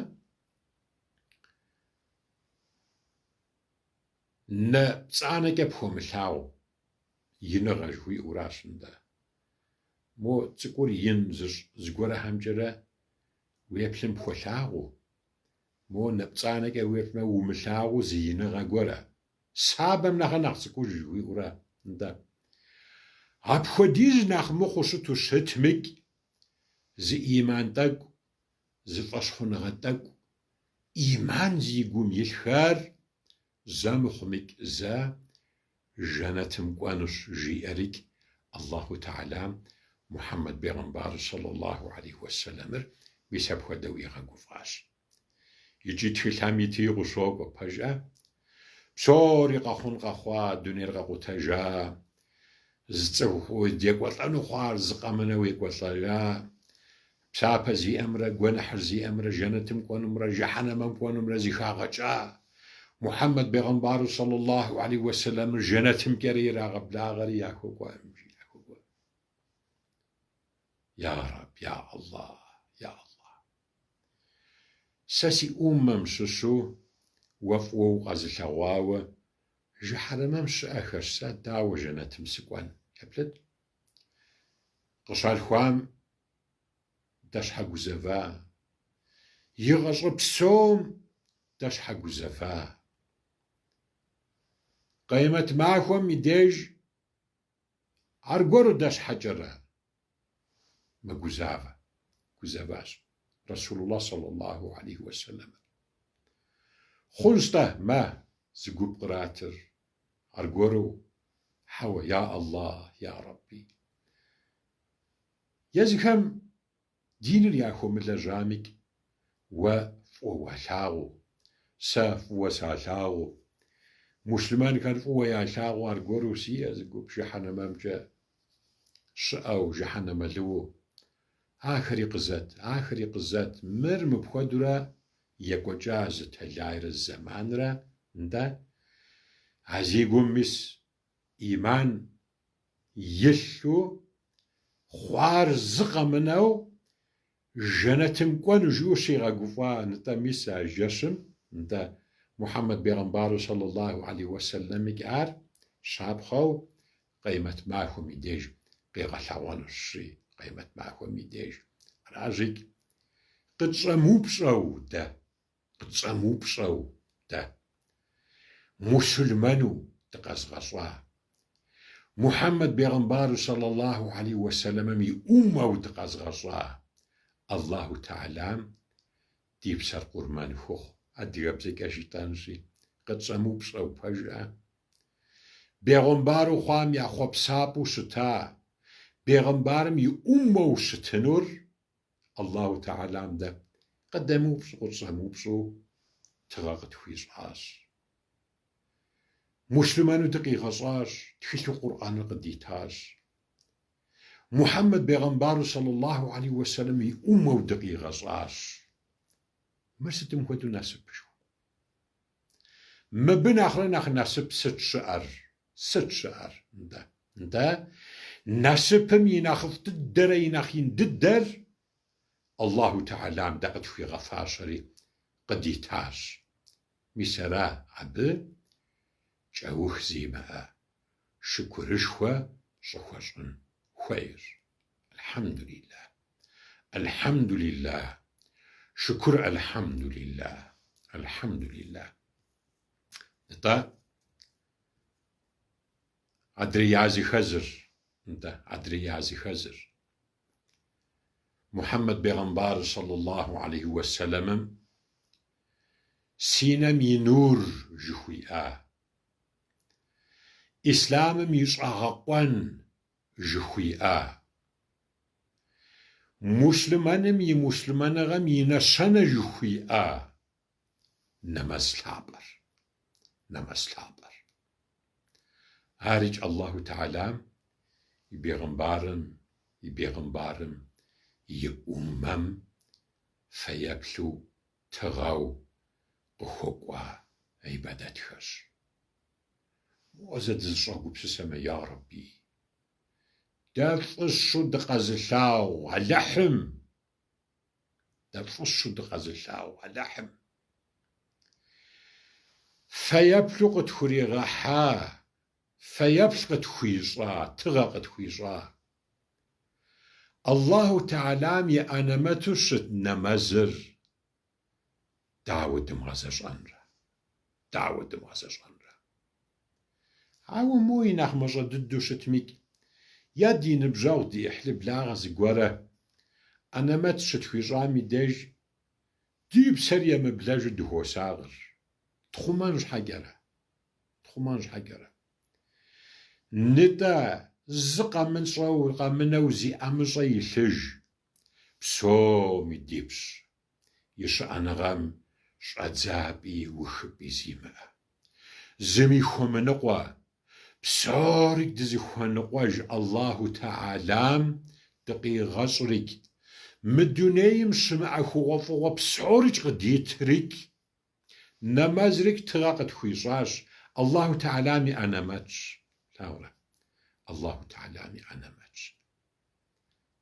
нэ пцӏанэкӏэ пхуэмылъагъу иныгъэ жыхуиӏэуращ нтӏэ. Мо цӏыкӏур ин зыщӏ зыгуэрэхэмкӏэрэ уеплъым пхуэлъагъуу, мо нэ пцӏанэкӏэ уеплъмэ умылъагъуу зы иныгъэ гуэрэ. Сабэм нэхъэ нэхъ цӏыкӏуж жыхуиӏэурэ, нтӏэ. Апхуэдиз нэхъ мыхъуу щыту щытмикӏ, зы ӏиман тӏэкӏу, зы фӏэщхъуныгъэ тӏэкӏу, ӏиман зи гум илъхэр зэ мыхъумикӏ зэ жэнэтым кӏуэнущ, жиӏэрикӏ Аллаху Тэхьэлам Мухьэммэд бегъымбар сэллаллаху алейхи уэсэлэмыр мис апхуэдэу игъэгуфӏащ. Икӏи тхылъхэм итыи къыщокӏуэ, пэжӏэ? Псори къэхъун къэхъуа, дунейр къэкъутэжа, зы цӏыху екӏуэлӏэну хъуар зы къэмынэу екӏуэлӏэжа, Псапэ зиӏэмрэ гуэныхьыр зиӏэмрэ жэнэтым кӏуэнумрэ жыхьэнэмэм кӏуэнумрэ зыхагъэкӏа. Мухьэммэд бегъымбару сэллаллаху алейхи уэсэлэмыр жэнэтымкӏэрэ ирагъэблагъэри яхуэкӏуэӏым, жи, яхуэкӏуэӏым. Я Раб, я Аллах, я Аллах. Сэ си ӏуммэм щыщу уэ фӏыуэ укъэзылъэгъуауэ жыхьэнэмэм щыӏэхэщ, сэ дауэ жэнэтым сыкӏуэн? Еплъыт. Къыщалъхуам дэ щхьэ гузэва? И гъащӏэ псом дэ щхьэ гузэва? Къемэт махуэм и деж аргуэру дэ щхьэкӏэрэ мэгузавэ, гузэващ Расулуллах саллаллаху алейхи уэсэлэмыр. Хъунщ-тӏэ, мэ, зы гуп къратыр, аргуэру, хьэуэ, я Аллах, я Рэбби. Езыхэм диныр яхуэмылэжьамикӏ, уэ фӏыуэ уалъагъуу, сэ фӏыуэ салъагъуу, муслъымэнхэр фӏыуэ ялъагъуу аргуэру сиӏэ зы гуп жыхьэнэмэмкӏэ щыӏэу, жыхьэнэмэлыу. Ахэри къызэт, ахэри къызэт, мыр мыпхуэдурэ екӏуэкӏа зы тэлайрэ зы зэманрэ, нтӏэ, а зи гум мис ӏиман илъу хъуар зы къэмынэу жэнэтым кӏуэну жиӏэу щигъэгуфӏа, нтӏэ, мис а жэщым, нтӏэ, Мухьэммэд бегъымбару сэллаллаху алейхи уэсэлэмикӏ ар щапхъэу къемэт махуэм и деж къигъэлъэгъуэнущи, къемэт махуэм и деж. Аращикӏ, къытщӏэмыупщӏэу дэ. Къытщӏэмыупщӏэу дэ, мусульмэну дыкъэзгъэщӏа, Мухьэммэд бегъымбару сэллаллаху алейхи уэсэлэмым и ӏуммэу дыкъэзгъэщӏа Аллаху Тэхьэлам ди псэр къурмэн хухъу, адыгэбзэкӏэ жытӏэнщи, къытщӏэмыупщӏэу пэжӏэ. Бегъымбару хъуам я хъуэпсапӏэу щыта, бегъымбарым и ӏуммэу щытынур Аллаху Тэхьэлам дэ къыдэмыупщӏу, къытщӏэмыупщӏу тыгъэ къытхуищӏащ. Муслъымэну дыкъигъэщӏащ, тхылъу Къурӏэныр къыдитащ. Мухьэммэд бегъымбару сэллаллаху алейхи уэсэлэм и ӏуммэу дыкъигъэщӏащ. Мыр сытым хуэдэу насыпышхуэ? Мыбы нэхърэ нэхъ насып сыт щыӏэр? Сыт щыӏэр? Нтӏэ. Нтӏэ, насыпым и нэхъыфӏ дыдэрэ и нэхъ ин дыдэр Аллаху Тэхьэлам дэ къытхуигъэфащэри къыдитащ. Мис ара абы кӏэух зимыӏэ шыкурышхуэ щӏыхуэщӏын хуейр. Алхьэмдулиллах. Алхьэмдулиллах. Шыкур алхьэмдулиллах. Алхьэмдулиллах. Нтӏэ, адрей языхэзыр, нтӏэ, адрей языхэзыр. Мухьэммэд бегъымбар сэллаллаху алейхи уэсэлэмым си нэм и нур жыхуиӏа, ислъамым и щӏэгъэкъуэн жыхуиӏа, муслъымэным и муслъымэныгъэм и нэщэнэ жыхуиӏа нэмэз лъапӏэр, нэмэз лъапӏэр. Арикӏ Аллаху Тэхьэлам и бегъымбарым, и бегъымбарым и ӏуммэм фэеплъу тыгъэу къыхуэкӏуа гьибадэтхэщ. Моуэ зэ дызыщӏэгупсысэмэ, я Рэбби, дэ фӏыщу дыкъэзылъагъу Алыхьым, дэ фӏыщу дыкъэзылъагъу Алыхьым фэеплъу къытхуригъэхьа, фэеплъ къытхуищӏа, тыгъэ къытхуищӏа. Аллаху Тэхьэлам и анэмэту щыт нэмэзыр дауэ дымыгъэзэщӏэнрэ? Дауэ дымыгъэзэщӏэнрэ? Ауэ мо и нэхъ мащӏэ дыдэу щытмикӏ, е ди ныбжьэгъу, ди ӏыхьлы благъэ зыгуэрэ анэмэт щытхуищӏам и деж ди псэр емыблэжу дыхуосакъыр, тхъумэн щхьэкӏэрэ, тхъумэн щхьэкӏэрэ. Нытӏэ, зы къэмыщӏэу, къэмынэу зи ӏэмыщӏэ илъыж псоми дипщ и щыӏэныгъэм щӏэдзапӏи ухыпӏи зимыӏэ. Зыми хуэмыныкъуэ, псори дызыхуэныкъуэж Аллаху Тэхьэлам дыкъигъэщӏрикӏ, мы дунейм щымыӏэ хъугъуэфӏыгъуэ псорикӏ къыдитрикӏ, нэмэзрикӏ тыгъэ къытхуищӏащ, Аллаху Тэхьэлам и анэмэтщ. Плъагъурэ? Аллаху Тэхьэлам и анэмэтщ.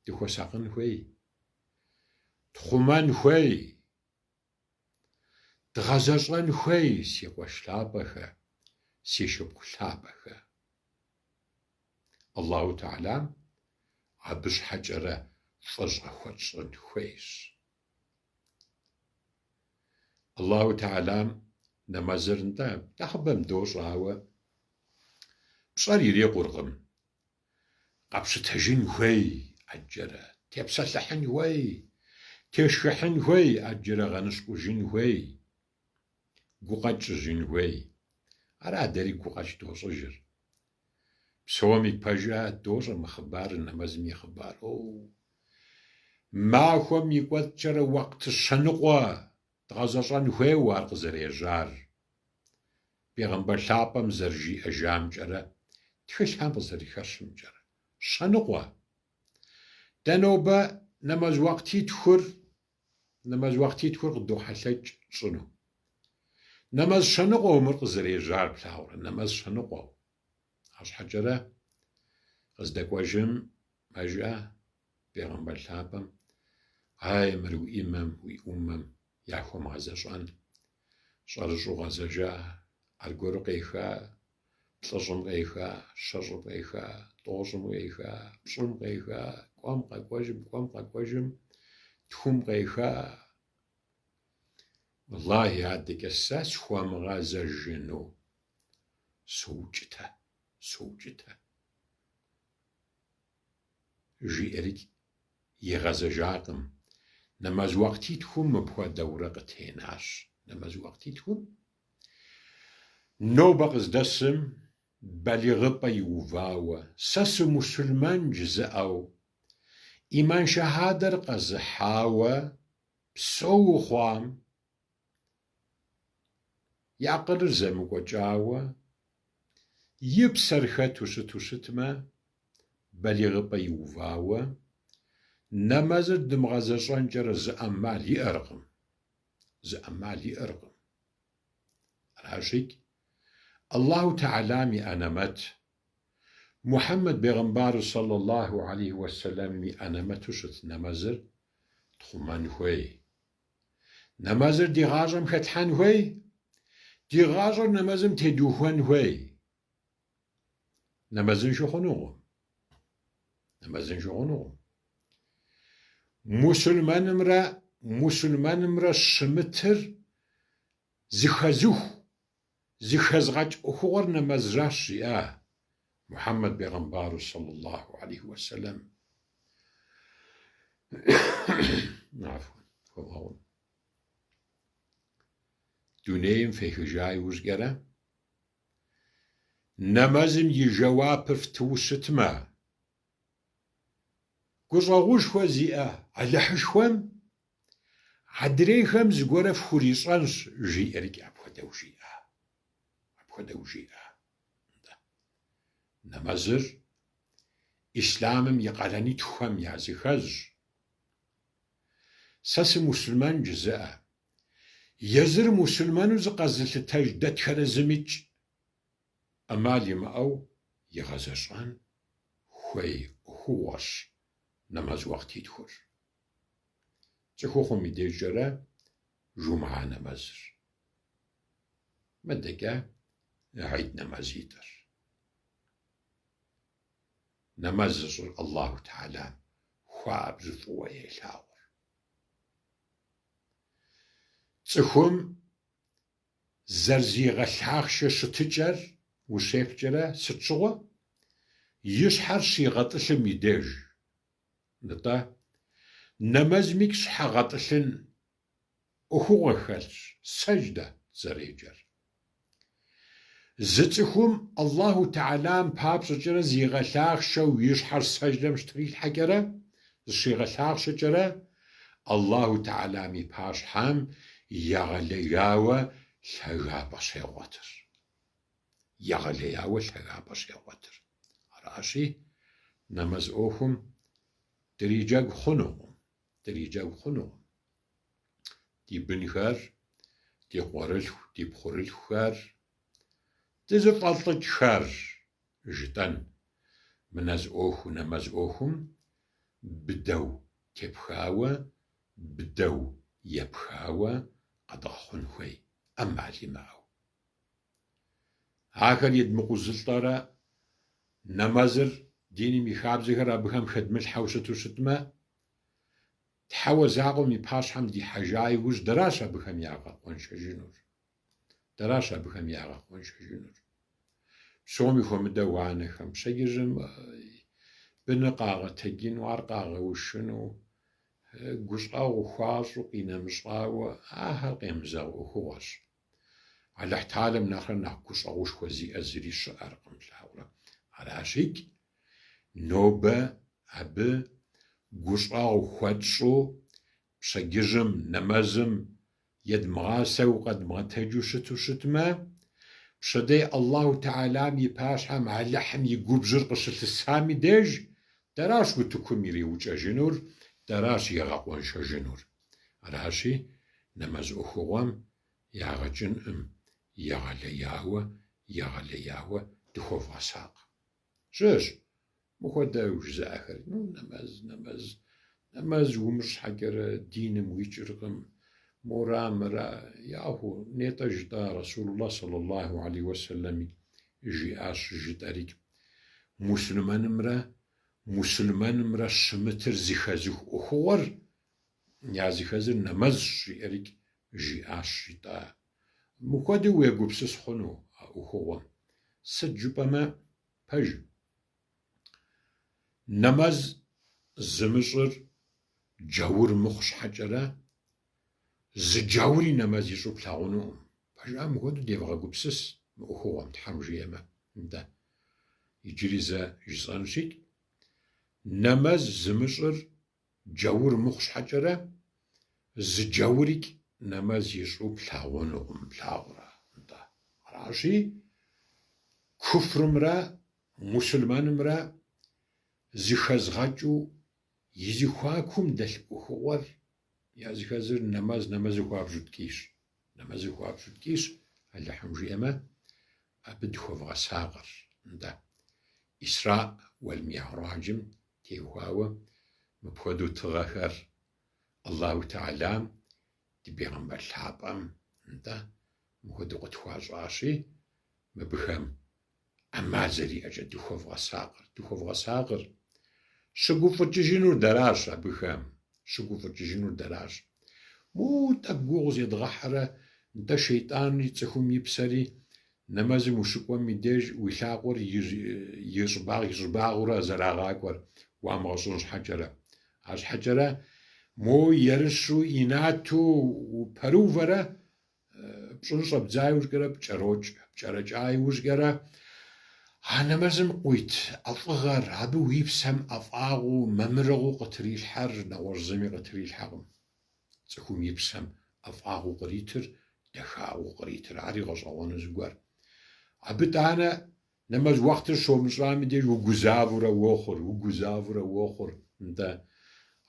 Дыхуэсакъын хуей, тхъумэн хуей. Дгъэзэщӏэн хуей, си къуэш лъапӏэхэ, си шыпхъу лъапӏэхэ. Аллаху Тэхьэлам абы щхьэкӏэрэ фӏыщӏэ хуэтщӏын хуейщ. Аллаху Тэхьэлам нэмэзыр нтӏэ, нэхъыбэм дощӏэ, ауэ пщӏэр ирикъуркъым. Къэпщытэжын хуей ӏэджэрэ, тепсэлъыхьын хуей, тешхыхьын хуей ӏэджэрэ гъэныщкӏужын хуей, гукъэкӏ щӏыжын хуей. Ара дэри гукъэкӏ дощӏыжыр. Псоми пэжа дощӏэ мы хъыбарыр, нэмэзым и хъыбар. Оу! Махуэм и кӏуэцӏкӏэрэ уэкъты щэныкъуэ дгъэзэщӏэн хуейуэ ар къызэрежьар. Бегъымбар лъапӏэм зэрыжиӏэжамкӏэрэ, тхылъхэм къызэрыхэщымкӏэрэ. Щэныкъуэ. Дэ нобэ нэмэз уэкътитхур, нэмэз уэкътитхур къыдохьэлъэкӏ тщӏыну. Нэмэз щэныкъуэу мыр къызэрежьар плъагъурэ, нэмэз щэныкъуэу. Арщхьэкӏэрэ къыздэкӏуэжым мэжиӏэ бегъымбар лъапӏэм, Ай, мыр уи ӏимэм, уи ӏуммэм яхуэмыгъэзэщӏэн. Щӏэрыщӏэу гъэзэжа, аргуэру къеха, плӏыщӏым къеха, щэщӏым къеха, тӏощӏым къеха, пщӏым къеха, кӏуэм къэкӏуэжым, кӏуэм къэкӏуэжым, тхум къеха. Уэллахи, адэкӏэ сэ схуэмыгъэзэжыну соукӏытэ, соукӏытэ. Жиӏэрикӏ игъэзэжакъым. Нэмэз уэкътитхум мыпхуэдэурэ къытенащ. Нэмэз уэкътитхум нобэ къыздэсым балигъыпӏэ иувауэ, сэ сымусульмэн жызыӏэу, ӏиман шэхьадэр къэзыхьауэ псэу хъуам, и акъылыр зэмыкӏуэкӏауэ, и псэр хэту щыту щытмэ, балигъыпӏэ иувауэ, нэмэзыр дымыгъэзэщӏэнкӏэрэ зы ӏэмал иӏэркъым. Зы ӏэмал иӏэркъым. Аращикӏ, Аллаху Тэхьэлам и ӏэнэмэт, Мухьэммэд бегъымбару сэллаллаху алейхи уэсэлэмым и ӏэнэмэту щыт нэмэзыр тхъумэн хуей. Нэмэзыр ди гъащӏэм хэтлъхьэн хуей, ди гъащӏэр нэмэзым тедухуэн хуей. Нэмэзыншэ хъунукъым. Нэмэзыншэ хъунукъым. Мусульмэнымрэ мусульмэнымрэ щымытыр зыхэзыху, зыхэзгъэкӏ ӏуэхугъуэр нэмэзращ, жиӏа Мухьэммэд бегъымбару сэллаллаху алейхи уэсэлэм. Афуэн, хуэвгъэгъун. Дунейм фехыжа иужькӏэрэ, Нэмэзым и жэуапыр фтыуэ щытмэ, гущӏэгъушхуэ зиӏэ Алыхьышхуэм адрейхэм зыгуэрэ фхурищӏэнщ, жиӏэрикӏ апхуэдэу жиӏа. Апхуэдэу жиӏа. Нтӏэ. Нэмэзыр ислъамым и къалэнитхухэм языхэзщ. Сэ сымусульмэн жызыӏэ, Езыр мусульмэну зыкъэзылъытэж дэтхэнэ зымикӏ ӏэмал имыӏэу игъэзэщӏэн хуей ӏуэхугъуэщ нэмэз уахътитхур. Цӏыхухъум и дежкӏэрэ жумыгьэ нэмэзыр. Мыдэкӏэ гьид нэмэзитӏыр. Нэмэз зыщӏыр Аллаху Тэхьэлам хуабжьу фӏыуэ елъагъур. Цӏыхум зэрызигъэлъахъшэ щытыкӏэр ущеплъкӏэрэ сыт щыгъуэ? И щхьэр щигъэтӏылъым и деж. Нтӏэ, нэмэзмикӏ щхьэ гъэтӏылъын ӏуэхугъуэ хэлъщ, сэждэ зэреджэр. Зы цӏыхум Аллаху Тэхьэлам папщӏэкӏэрэ зигъэлъахъшэу и щхьэр сэждэм щытрилъхьэкӏэрэ, зыщигъэлъахъшэкӏэрэ, Аллаху Тэхьэлам и пащхьэм егъэлеяуэ лъагапӏэ щегъуэтыр. Егъэлеяуэ лъагапӏэ щегъуэтыр. Аращи, нэмэз ӏуэхум дриджэгу хъунукъым, дриджэгу хъунукъым. Ди бынхэр, ди къуэрылъху, ди пхъурылъхухэр, дызыфӏэлӏыкӏхэр жытӏэн мы нэз ӏуэху, нэмэз ӏуэхум быдэу тепхауэ, быдэу епхауэ къэдгъэхъун хуей ӏэмал имыӏэу. Ахэр едмыкъузылӏэрэ нэмэзыр диным и хабзэхэр абыхэм хэдмылъхьэу щыту щытмэ, Тхьэуэ закъуэм и пащхьэм дихьэжа иужь дэращ абыхэм ягъэкъуэншэжынур. Дэращ абыхэм ягъэкъуэншэжынур. Псоми хуэмыдэу анэхэм пщэдджыжьым быныр къагъэтэджыну, ар къагъэушыну, гущӏэгъу хуащӏу къинэмыщӏауэ, ахэр къемызэгъ ӏуэхугъуэщ. Алыхьталэм нэхърэ нэхъ гущӏэгъушхуэ зиӏэ зыри щыӏэркъым, плъагъурэ. Аращикӏ, нобэ абы гущӏэгъу хуэтщӏу пщэдджыжьым нэмэзым едмыгъасэу къэдмыгъэтэджу щыту щытмэ, пщэдей Аллаху Тэхьэлам и пащхьэм Алыхьым и губжьыр къыщылъысам и деж дэращ утыкум ириукӏэжынур, дэращ игъэкъуэншэжынур. Аращи, нэмэз ӏуэхугъуэм ягъэ кӏынкъым, егъэлеяуэ, егъэлеяуэ дыхуэвгъэсакъ. Щыӏэщ мыхуэдэу жызыӏэхэр, ну, нэмэз, нэмэз, нэмэз умыщӏ щхьэкӏэрэ диным уикӏыркъым, мора, мыра, яху, нетӏэ жытӏа Расулуллах саллаллаху алейхи уэсэлэми жиӏащ жытӏэрикӏ. Муслъымэнымрэ муслъымэнымрэ щымытыр зыхэзыху ӏуэхугъуэр языхэзыр нэмэзщ, жиӏэрикӏ жиӏащ жытӏа. Мыхуэдэу уегупсыс хъуну а ӏуэхугъуэм. Сыт жыпӏэмэ, пэж, нэмэз зымыщӏыр джаур мыхъу щхьэкӏэрэ, зы джаури нэмэз ищӏу плъагъунукъым. Пэжа, мыхуэдэу девгъэгупсыс мы ӏуэхугъуэм, Тхьэм жиӏэмэ. Нтӏэ, иджыри зэ жысӏэнщикӏ, нэмэз зымыщӏыр Джаур мыхъу щхьэкӏэрэ, зы джаурикӏ нэмэз ищӏу плъагъунукъым, плъагъурэ? Нтӏэ. Аращи, куфрымрэ мусульмэнымрэ зыхэзгъэкӏыу и зэхуакум дэлъ ӏуэхугъуэр языхэзыр нэмэз, нэмэзыр хуабжьу ткӏийщ. Нэмэзыр хуабжьу ткӏийщ, Алыхьым жиӏэмэ, абы дыхуэвгъэсакъыр. Нтӏэ, Исраӏ уэл Мигьраджым теухуауэ мыпхуэдэу тыгъэхэр Аллаху Тэхьэлам ди бегъымбар лъапӏэм, нтӏэ, мыпхуэдэу къытхуащӏащи, мыбыхэм ӏэмал зэриӏэкӏэ дыхуэвгъэсакъыр, дыхуэвгъэсакъыр. Щыгуфӏыкӏыжынур дэращ абыхэм, щыгуфӏыкӏыжынур дэращ. Мо тӏэкӏу гугъу зедгъэхьрэ, нтӏэ шейтӏанри цӏыхум и псэри нэмэзым ущыкӏуэм и деж уи лъакъуэр и щӏыбагъ и щӏыбагъыурэ зэрагъакӏуэр уамыгъэщӏын щхьэкӏэрэ. Арщхьэкӏэрэ мо ерыщу инату упэрыувэрэ Пщӏын щӏэбдза иужькӏэрэ пкӏэрокӏ, пкӏэрыкӏа иужькӏэрэ а нэмэзым къуит ӏэфӏыгъэр, абы уи псэм ӏэфӏагъыу, мамырыгъэу къытрилъхьэр нэгъуэщӏ зыми къытрилъхьэкъым. Цӏыхум и псэм ӏэфӏагъыу къритыр, дахагъэу къритыр, ари гъэщӏэгъуэну зыгуэр. Абы тӏанэ Нэмэз уахътыр щомыщӏам и деж угузавэурэ уохъур, угузавэурэ уохъур. Нтӏэ,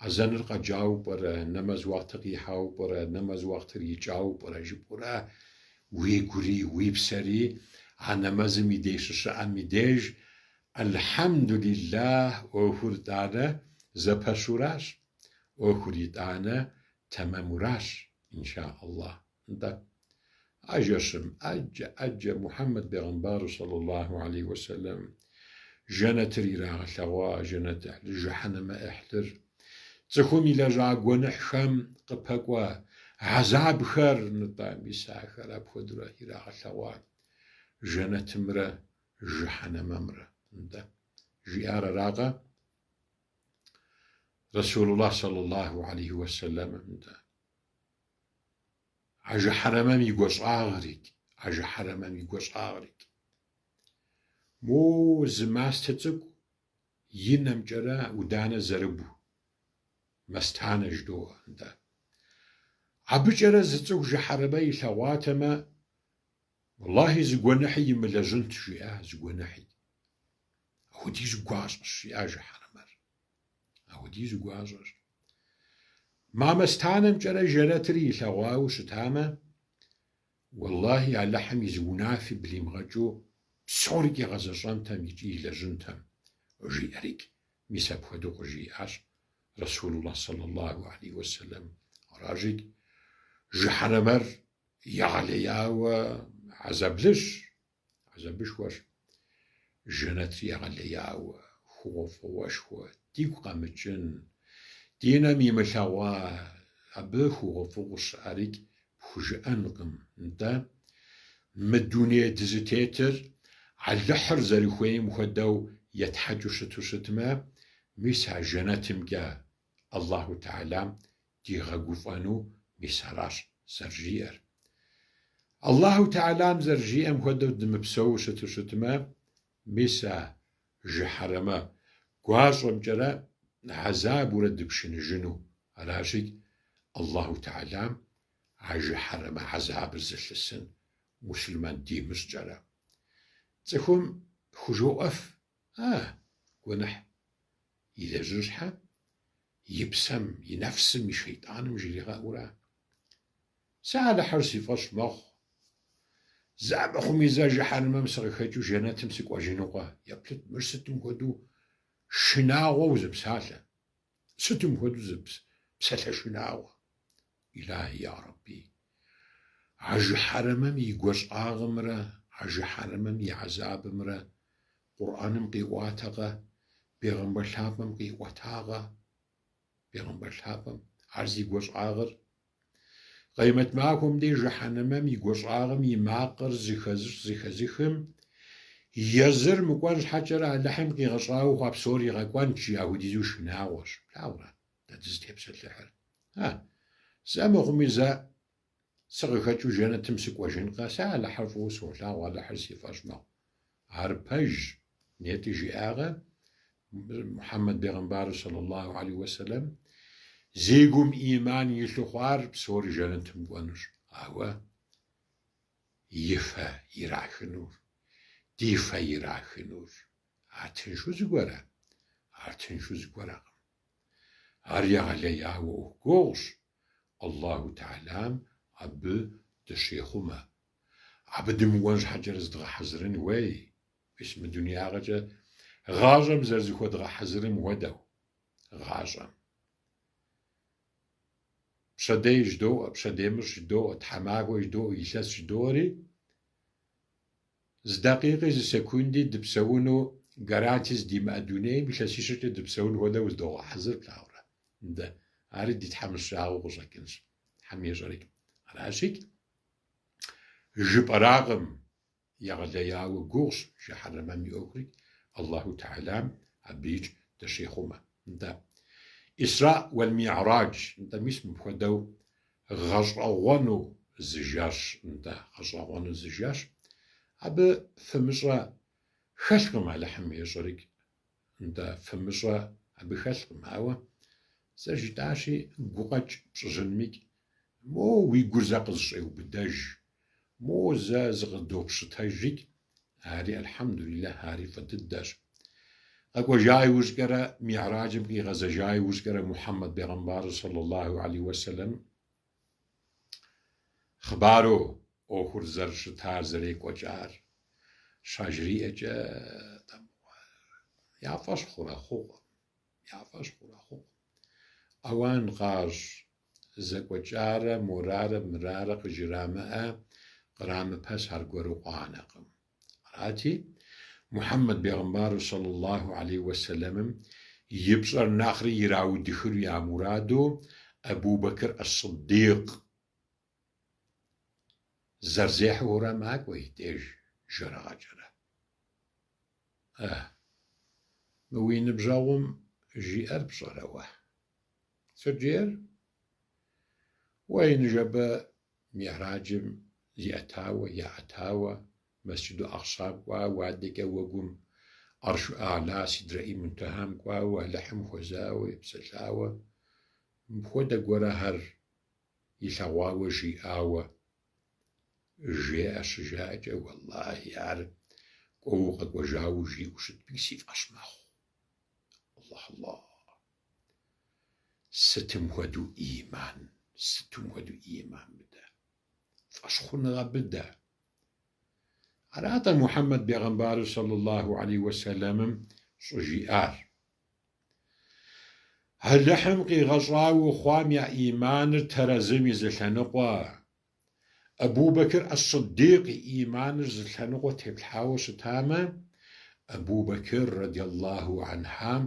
азэныр къэджауэ пӏэрэ, нэмэз уахътыр къихьауэ пӏэрэ, нэмэз уахътыр икӏауэ пӏэрэ жыпӏэурэ уигури уи псэри а нэмэзым и деж щыщыӏэм и деж, Альхьэмдулиллах, ӏуэхур итӏанэ зэпэщуращ, ӏуэхур итӏанэ тэмэмуращ, инша Аллах. Нтӏэ, а жэщым ӏэджэ, ӏэджэ Мухьэммэд бегъымбару сэллаллаху алейхи уэсэлэм жэнэтыр ирагъэлъэгъуа, жэнэт ӏыхьлыр, жыхьэнэмэ ӏыхьлыр, цӏыхум илэжьа гуэныхьхэм къыпэкӏуэ гьэзабхэр, нтӏэ, мис ахэр апхуэдэурэ ирагъэлъэгъуа жэнэтымрэ жыхьэнэмэмрэ. Нтӏэ, жиӏар аракъэ? Расулуллах сэллаллаху алейхи уэсэлэмым, нтӏэ. А жыхьэрэмэм и гуащӏагърикӏ, а жыхьэрэмэм и гуащӏагърикӏ. Мо зы мастэ цӏыкӏу и нэмкӏэрэ ӏуданэ зэрыбу мэстанэ жыдоӏэ, нтӏэ. Абыкӏэрэ зы цӏыху жыхьэрэмэ илъэгъуатэмэ, уэллахьи, зы гуэныхьи имылэжьынт, жиӏа, зы гуэныхьи. Апхуэдизу гуащӏэщ, жиӏа жыхьэрэмэр. Апхуэдизу гуащӏэщ. Ма мэстанэмкӏэрэ жэнэтри илъэгъуауэ щытамэ, уэллахьи, Алыхьым и зы унафи блимыгъэкӏыу псорикӏ игъэзэщӏэнтэм икӏи илэжьынтэм, жиӏэрикӏ. Мис апхуэдэу къыжиӏащ Расулуллах сэллаллаху алейхи уэсэлэм. Аращикӏ, жыхьэнэмэр егъэлеяуэ хьэзаблыщ. Хьэзабышхуэщ. Жэнэтри егъэлеяуэ, хъугъуэфӏыгъуэшхуэ, дигу къэмыкӏын, ди нэм имылъэгъуа абы хъугъуэфӏыгъуэу щыӏэрикӏ пхужыӏэнкъым. Нтӏэ, мы дуней дызытетыр Алыхьыр зэрыхуейм хуэдэу етхьэкӏыу щыту щытмэ, мис а жэнэтымкӏэ Аллаху Тэхьэлам дигъэгуфӏэну мис аращ зэрыжиӏэр. Аллаху Тэхьэлам зэрыжиӏэм хуэдэу дымыпсэуу щыту щытмэ, мис а жыхьэрэмэ гуащӏэмкӏэрэ хьэзабурэ дыпшыныжыну. Аращи, Аллаху Тэхьэлам а жыхьэрэмэ хьэзабыр зылъысын муслъымэн димыщӏкӏэрэ. Цӏыхум хужоӏэф, а, гуэныхь илэжьын щхьэ, и псэм, и нэфсым, и шейтӏаным жригъэӏэурэ. Сэ Алыхьыр си фӏэщ мэхъу. Зэ мыхъуми зэ жыхьэнмэм сыкъыхэкӏыу жэнэтым сыкӏуэжынукъэ? Еплъыт, мыр сытым хуэдэу шынагъуэу зы псалъэ. Сытым хуэдэу зы псалъэ шынагъуэ. Илахи, я Рэбби. А жыхьэрэмэм и гуащӏагъымрэ а жыхьэрэмэм и хьэзабымрэ Къурӏэным къиӏуатэкъэ, Бегъымбар лъапӏэм къиӏуэтакъэ, Бегъымбар лъапӏэм ар зи гуащӏагъыр. Къемэт махуэм деж жыхьэнэмэм и гуащӏагъым и макъыр зыхэзыщӏ зыхэзыхым езыр мыкӏуэн щхьэкӏэрэ Алыхьым къигъэщӏауэ хъуа псор игъэкӏуэнт, жи, апхуэдизу шынагъуэщ. Плъагъурэ дэ дызытепсэлъыхьыр? А, зэ мыхъуми зэ Сыкъыхэкӏыу жэнэтым сыкӏуэжынкъэ, сэ Алыхьыр фӏыуэ солъагъу, Алыхьыр си фӏэщ мэхъу. Ар пэжщ, нетӏи жиӏакъэ Мухьэммэд бегъымбару сэллаллаху алейхи уэсэлэм, зи гум ӏиман илъу хъуар псори жэнэтым кӏуэнущ, ауэ и фэ ирахынур, ди фэ ирахынур. Ар тыншу зыгуэрэ? Ар тыншу зыгуэрэкъым. Ар егъэлеяуэ ӏуэху гугъущ, Аллаху Тэхьэлам абы дыщихъумэ. Абы дымыкӏуэн щхьэкӏэрэ зыдгъэхьэзырын хуей, мис мы дунеягъэкӏэ гъащӏэм зэрызыхуэдгъэхьэзырым хуэдэу, гъащӏэм. Пщэдей жыдоӏэ, пщэдеймыщӏ жыдоӏэ, тхьэмахуэ жыдоӏэ, илъэс жыдоӏэри, зы дакъикъи зы секунди дыпсэуну гарантие зыдимыӏэ дунейм илъэсищэкӏэ дыпсэун хуэдэу зыдогъэхьэзыр, плъагъурэ? Нтӏэ, ари ди тхьэмыщкӏагъэу къыщӏэкӏынщ. Тхьэм ещӏэрикӏ. Аращикӏ, жыпӏэракъым, егъэлеяуэ гугъущ жыхьэнэмэм и ӏуэхурикӏ, Аллаху Тэхьэлам абыикӏ дыщихъумэ. Нтӏэ, Исраӏ уэл Мигьрадж, нтӏэ, мис мыпхуэдэу гъэщӏэгъуэну зы жэщ, нтӏэ, гъэщӏэгъуэну зы жэщ. Абы фымыщӏэ хэлъкъым Алыхьым ещӏэрикӏ, нтӏэ, фымыщӏэ абы хэлъкъым, ауэ зэрыжытӏащи, гукъэкӏ пщӏыжынмикӏ, мо уи гур зэ къызыщӏеубыдэж, мо зэ зыкъыдопщытэжрикӏ, ари, альхьэмдулиллахь, ари фӏы дыдэщ. Къэкӏуэжа иужькӏэрэ, Мигьраджым къигъэзэжа иужькӏэрэ Мухьэммэд бегъымбарыр сэллаллаху алейхи уэсэлэм хъыбару ӏуэхур зэрыщытар, зэрекӏуэкӏар щажриӏэкӏэ, я фӏэщ хъурэ хъукъым, я фӏэщ хъурэ хъукъым. Ауан къащӏ зэкӏуэкӏарэ морарэ мырарэ къыжрамыӏэ, кърамыпэс аргуэру къанэкъым. Арати, Мухьэммэд бегъымбарыр сэллаллаху алейхи уэсэлэмым и пщӏэр нэхъри ираудыхыну я мураду Абу Бэкр ас-Сыддикъ зэрызехьэурэ макӏуэ и деж жэрыгъэкӏэрэ. Э, мы уи ныбжьэгъум жиӏэр пщӏэрэ уэ? Сыт жиӏэр? Уей, ныжэбэ Мигьраджым зиӏэтауэ, яӏэтауэ, Мэсджыду Акъсам кӏуауэ, адэкӏэ уэгум Аршу А'ла, Сидрэӏи Мунтэхам кӏуауэ, Алыхьым хуэзауэ, епсэлъауэ, мыпхуэдэ гуэрэхэр илъэгъуауэ жиӏауэ жеӏэ щыжаӏэкӏэ, уэллахи, ар кӏуэуэ къэкӏуэжауэ жиӏэу щытми, си фӏэщ мэхъу. Аллахь, Аллахь. Сытым хуэдэу ӏиман, сытым хуэдэу ӏиман быдэ, фӏэщхъуныгъэ быдэ. Ара-тӏэ Мухьэммэд бегъымбарыр сэллаллаху алейхи уэсэлэмым щӏыжиӏар. Алыхьым къигъэщӏауэ хъуам я ӏиманыр тэрэзым и зы лъэныкъуэ. Абу Бэкр ас-Сыддикъ и ӏиманыр зы лъэныкъуэ теплъхьауэ щытамэ, Абу Бэкр радиаллаху анхьам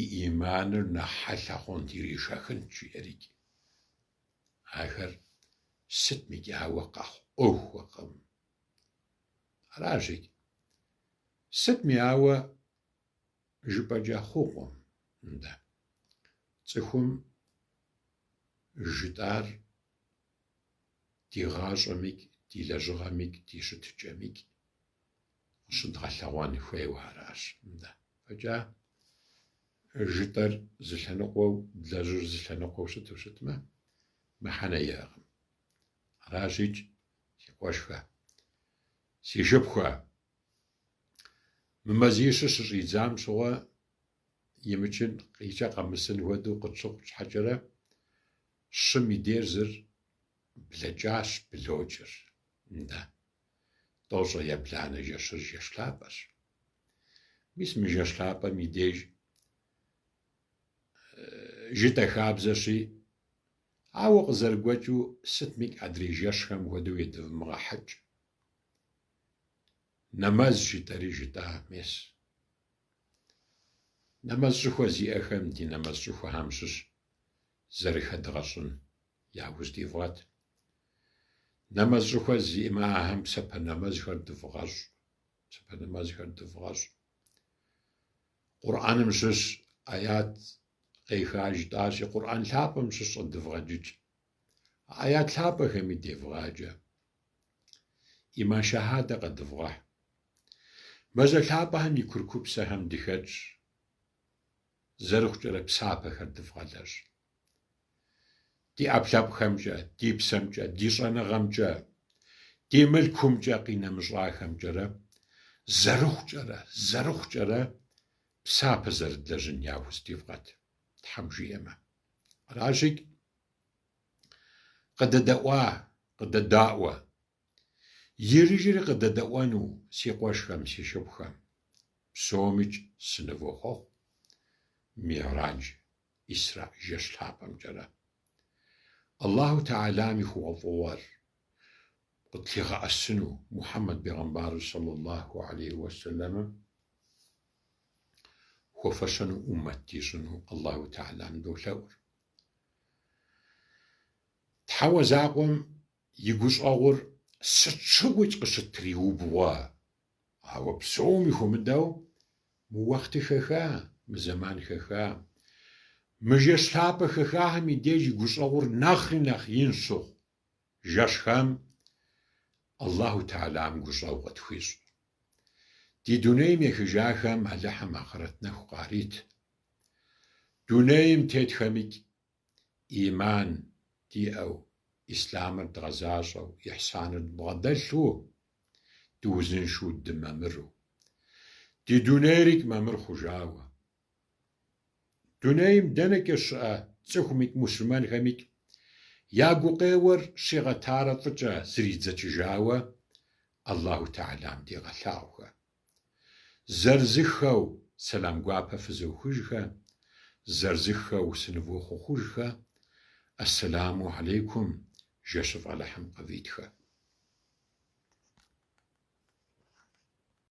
и ӏиманыр нэхъ хьэлъэ хъунт, иришэхынт, жиӏэрикӏ. Ахэр сытмикӏ ауэ къэхъу ӏуэхукъым. Аращикӏ, сытми ауэ жыпӏэкӏэ хъукъым, нтӏэ. Цӏыхум жытӏар ди гъащӏэмикӏ, ди лэжьыгъэмикӏ, ди щытыкӏэмикӏ къыщыдгъэлъэгъуэн хуейуэ аращ. Нтӏэ, фӏэкӏа жытӏэр зы лъэныкъуэу, длэжьыр зы лъэныкъуэу щыту щытмэ, мыхьэнэ иӏэкъым. Аращикӏ, си къуэшхэ, си шыпхъухэ, мы мазищыр щыщӏидзам щыгъуэ имыкӏын, и кӏэ къэмысын хуэдэу къытщыхъу щхьэкӏэрэ, щым и деж зыр блэкӏащ, блокӏыр. Нтӏэ, тӏощӏрэ ебланэ жэщыр жэщ лъапӏэщ. Мис мы жэщ лъапӏэм и деж жытӏэ хабзэщи, ауэ къызэрыгуэкӏыу сытмикӏ адрей жэщхэм хуэдэу едывмыгъэхьэкӏ. Нэмэз жытӏэри жытӏа, мес. Нэмэз щӏыхуэ зиӏэхэм ди нэмэз щӏыхуэхэм щыщ зэрыхэдгъэщӏын яужь дивгъэт. Нэмэз щӏыхуэ зимыӏэхэм псапэ нэмэзхэр дывгъэщӏ, псапэ нэмэзхэр дывгъэщӏ. Къурӏэным щыщ аят къеха жытӏащи, Къурӏэн лъапӏэм щыщ щӏэдывгъэджыкӏ. Аят лъапӏэхэми девгъаджэ. Иман шэхьадэ къэдывгъэхь. Мазэ лъапӏэхэм и курыкупсэхэм дыхэтщ, зэрыхъукӏэрэ псапэхэр дывгъэлэжь. Ди ӏэпкълъэпкъхэмкӏэ, ди псэмкӏэ, ди щӏэныгъэмкӏэ, ди мылъкумкӏэ къинэмыщӏахэмкӏэрэ, зэрыхъукӏэрэ, зэрыхъукӏэрэ. псапэ зэрыдлэжьын яужь дивгъэт, Тхьэм жиӏэмэ. Аращикӏ, къыдэдэӏуа, къыдэдаӏуэ, иджыри къыдэдэӏуэну си къуэшхэм, си шыпхъухэм, псомикӏ сынывохъуэхъу Мигьрадж Исра жэщ лъапӏэмкӏэрэ. Аллаху Тэхьэлам и хъугъуэфӏыгъуэр къытлъигъэӏэсыну Мухьэммэд бегъымбарыр сэллаллаху алейхи уэсэлэмым хуэфэщэну ӏуммэт дищӏыну Аллаху Тэхьэлам долъэӏур. Тхьэуэ закъуэм и гущӏэгъур сыт щыгъуикӏ къыщыттриубгъуэ, ауэ псоми хуэмыдэу мы уэхъты хэха, мы зэман хэха, мы жэщ лъапӏэ хэхахэм и деж и гущӏэгъур нэхъри нэхъ ин щыхъу жэщхэм Аллаху Тэхьэлам гущӏэгъу къытхуищӏ. Ди дунейм ехыжахэм Алыхьым ахърэт нэху къарит. Дунейм тетхэмикӏ ӏиман диӏэу, ислъамыр дгъэзащӏэу, ихьсаныр дбгъэдэлъу, дыузыншэу, дымамыру. Ди дунейрикӏ мамыр хъужауэ. Дунейм дэнэкӏэ щыӏэ цӏыхумикӏ муслъымэнхэмикӏ я гукъеуэр щигъэтарэ фӏыкӏэ зридзэкӏыжауэ Аллаху Тэхьэлам дигъэлъагъухэ. Зырызыххэу сэлам гуапэ фызохыжхэ, зырызыххэу сынывохъуэхъужхэ, Ассаламу алейкум, жэщыфӏ Алыхьым къывитхэ.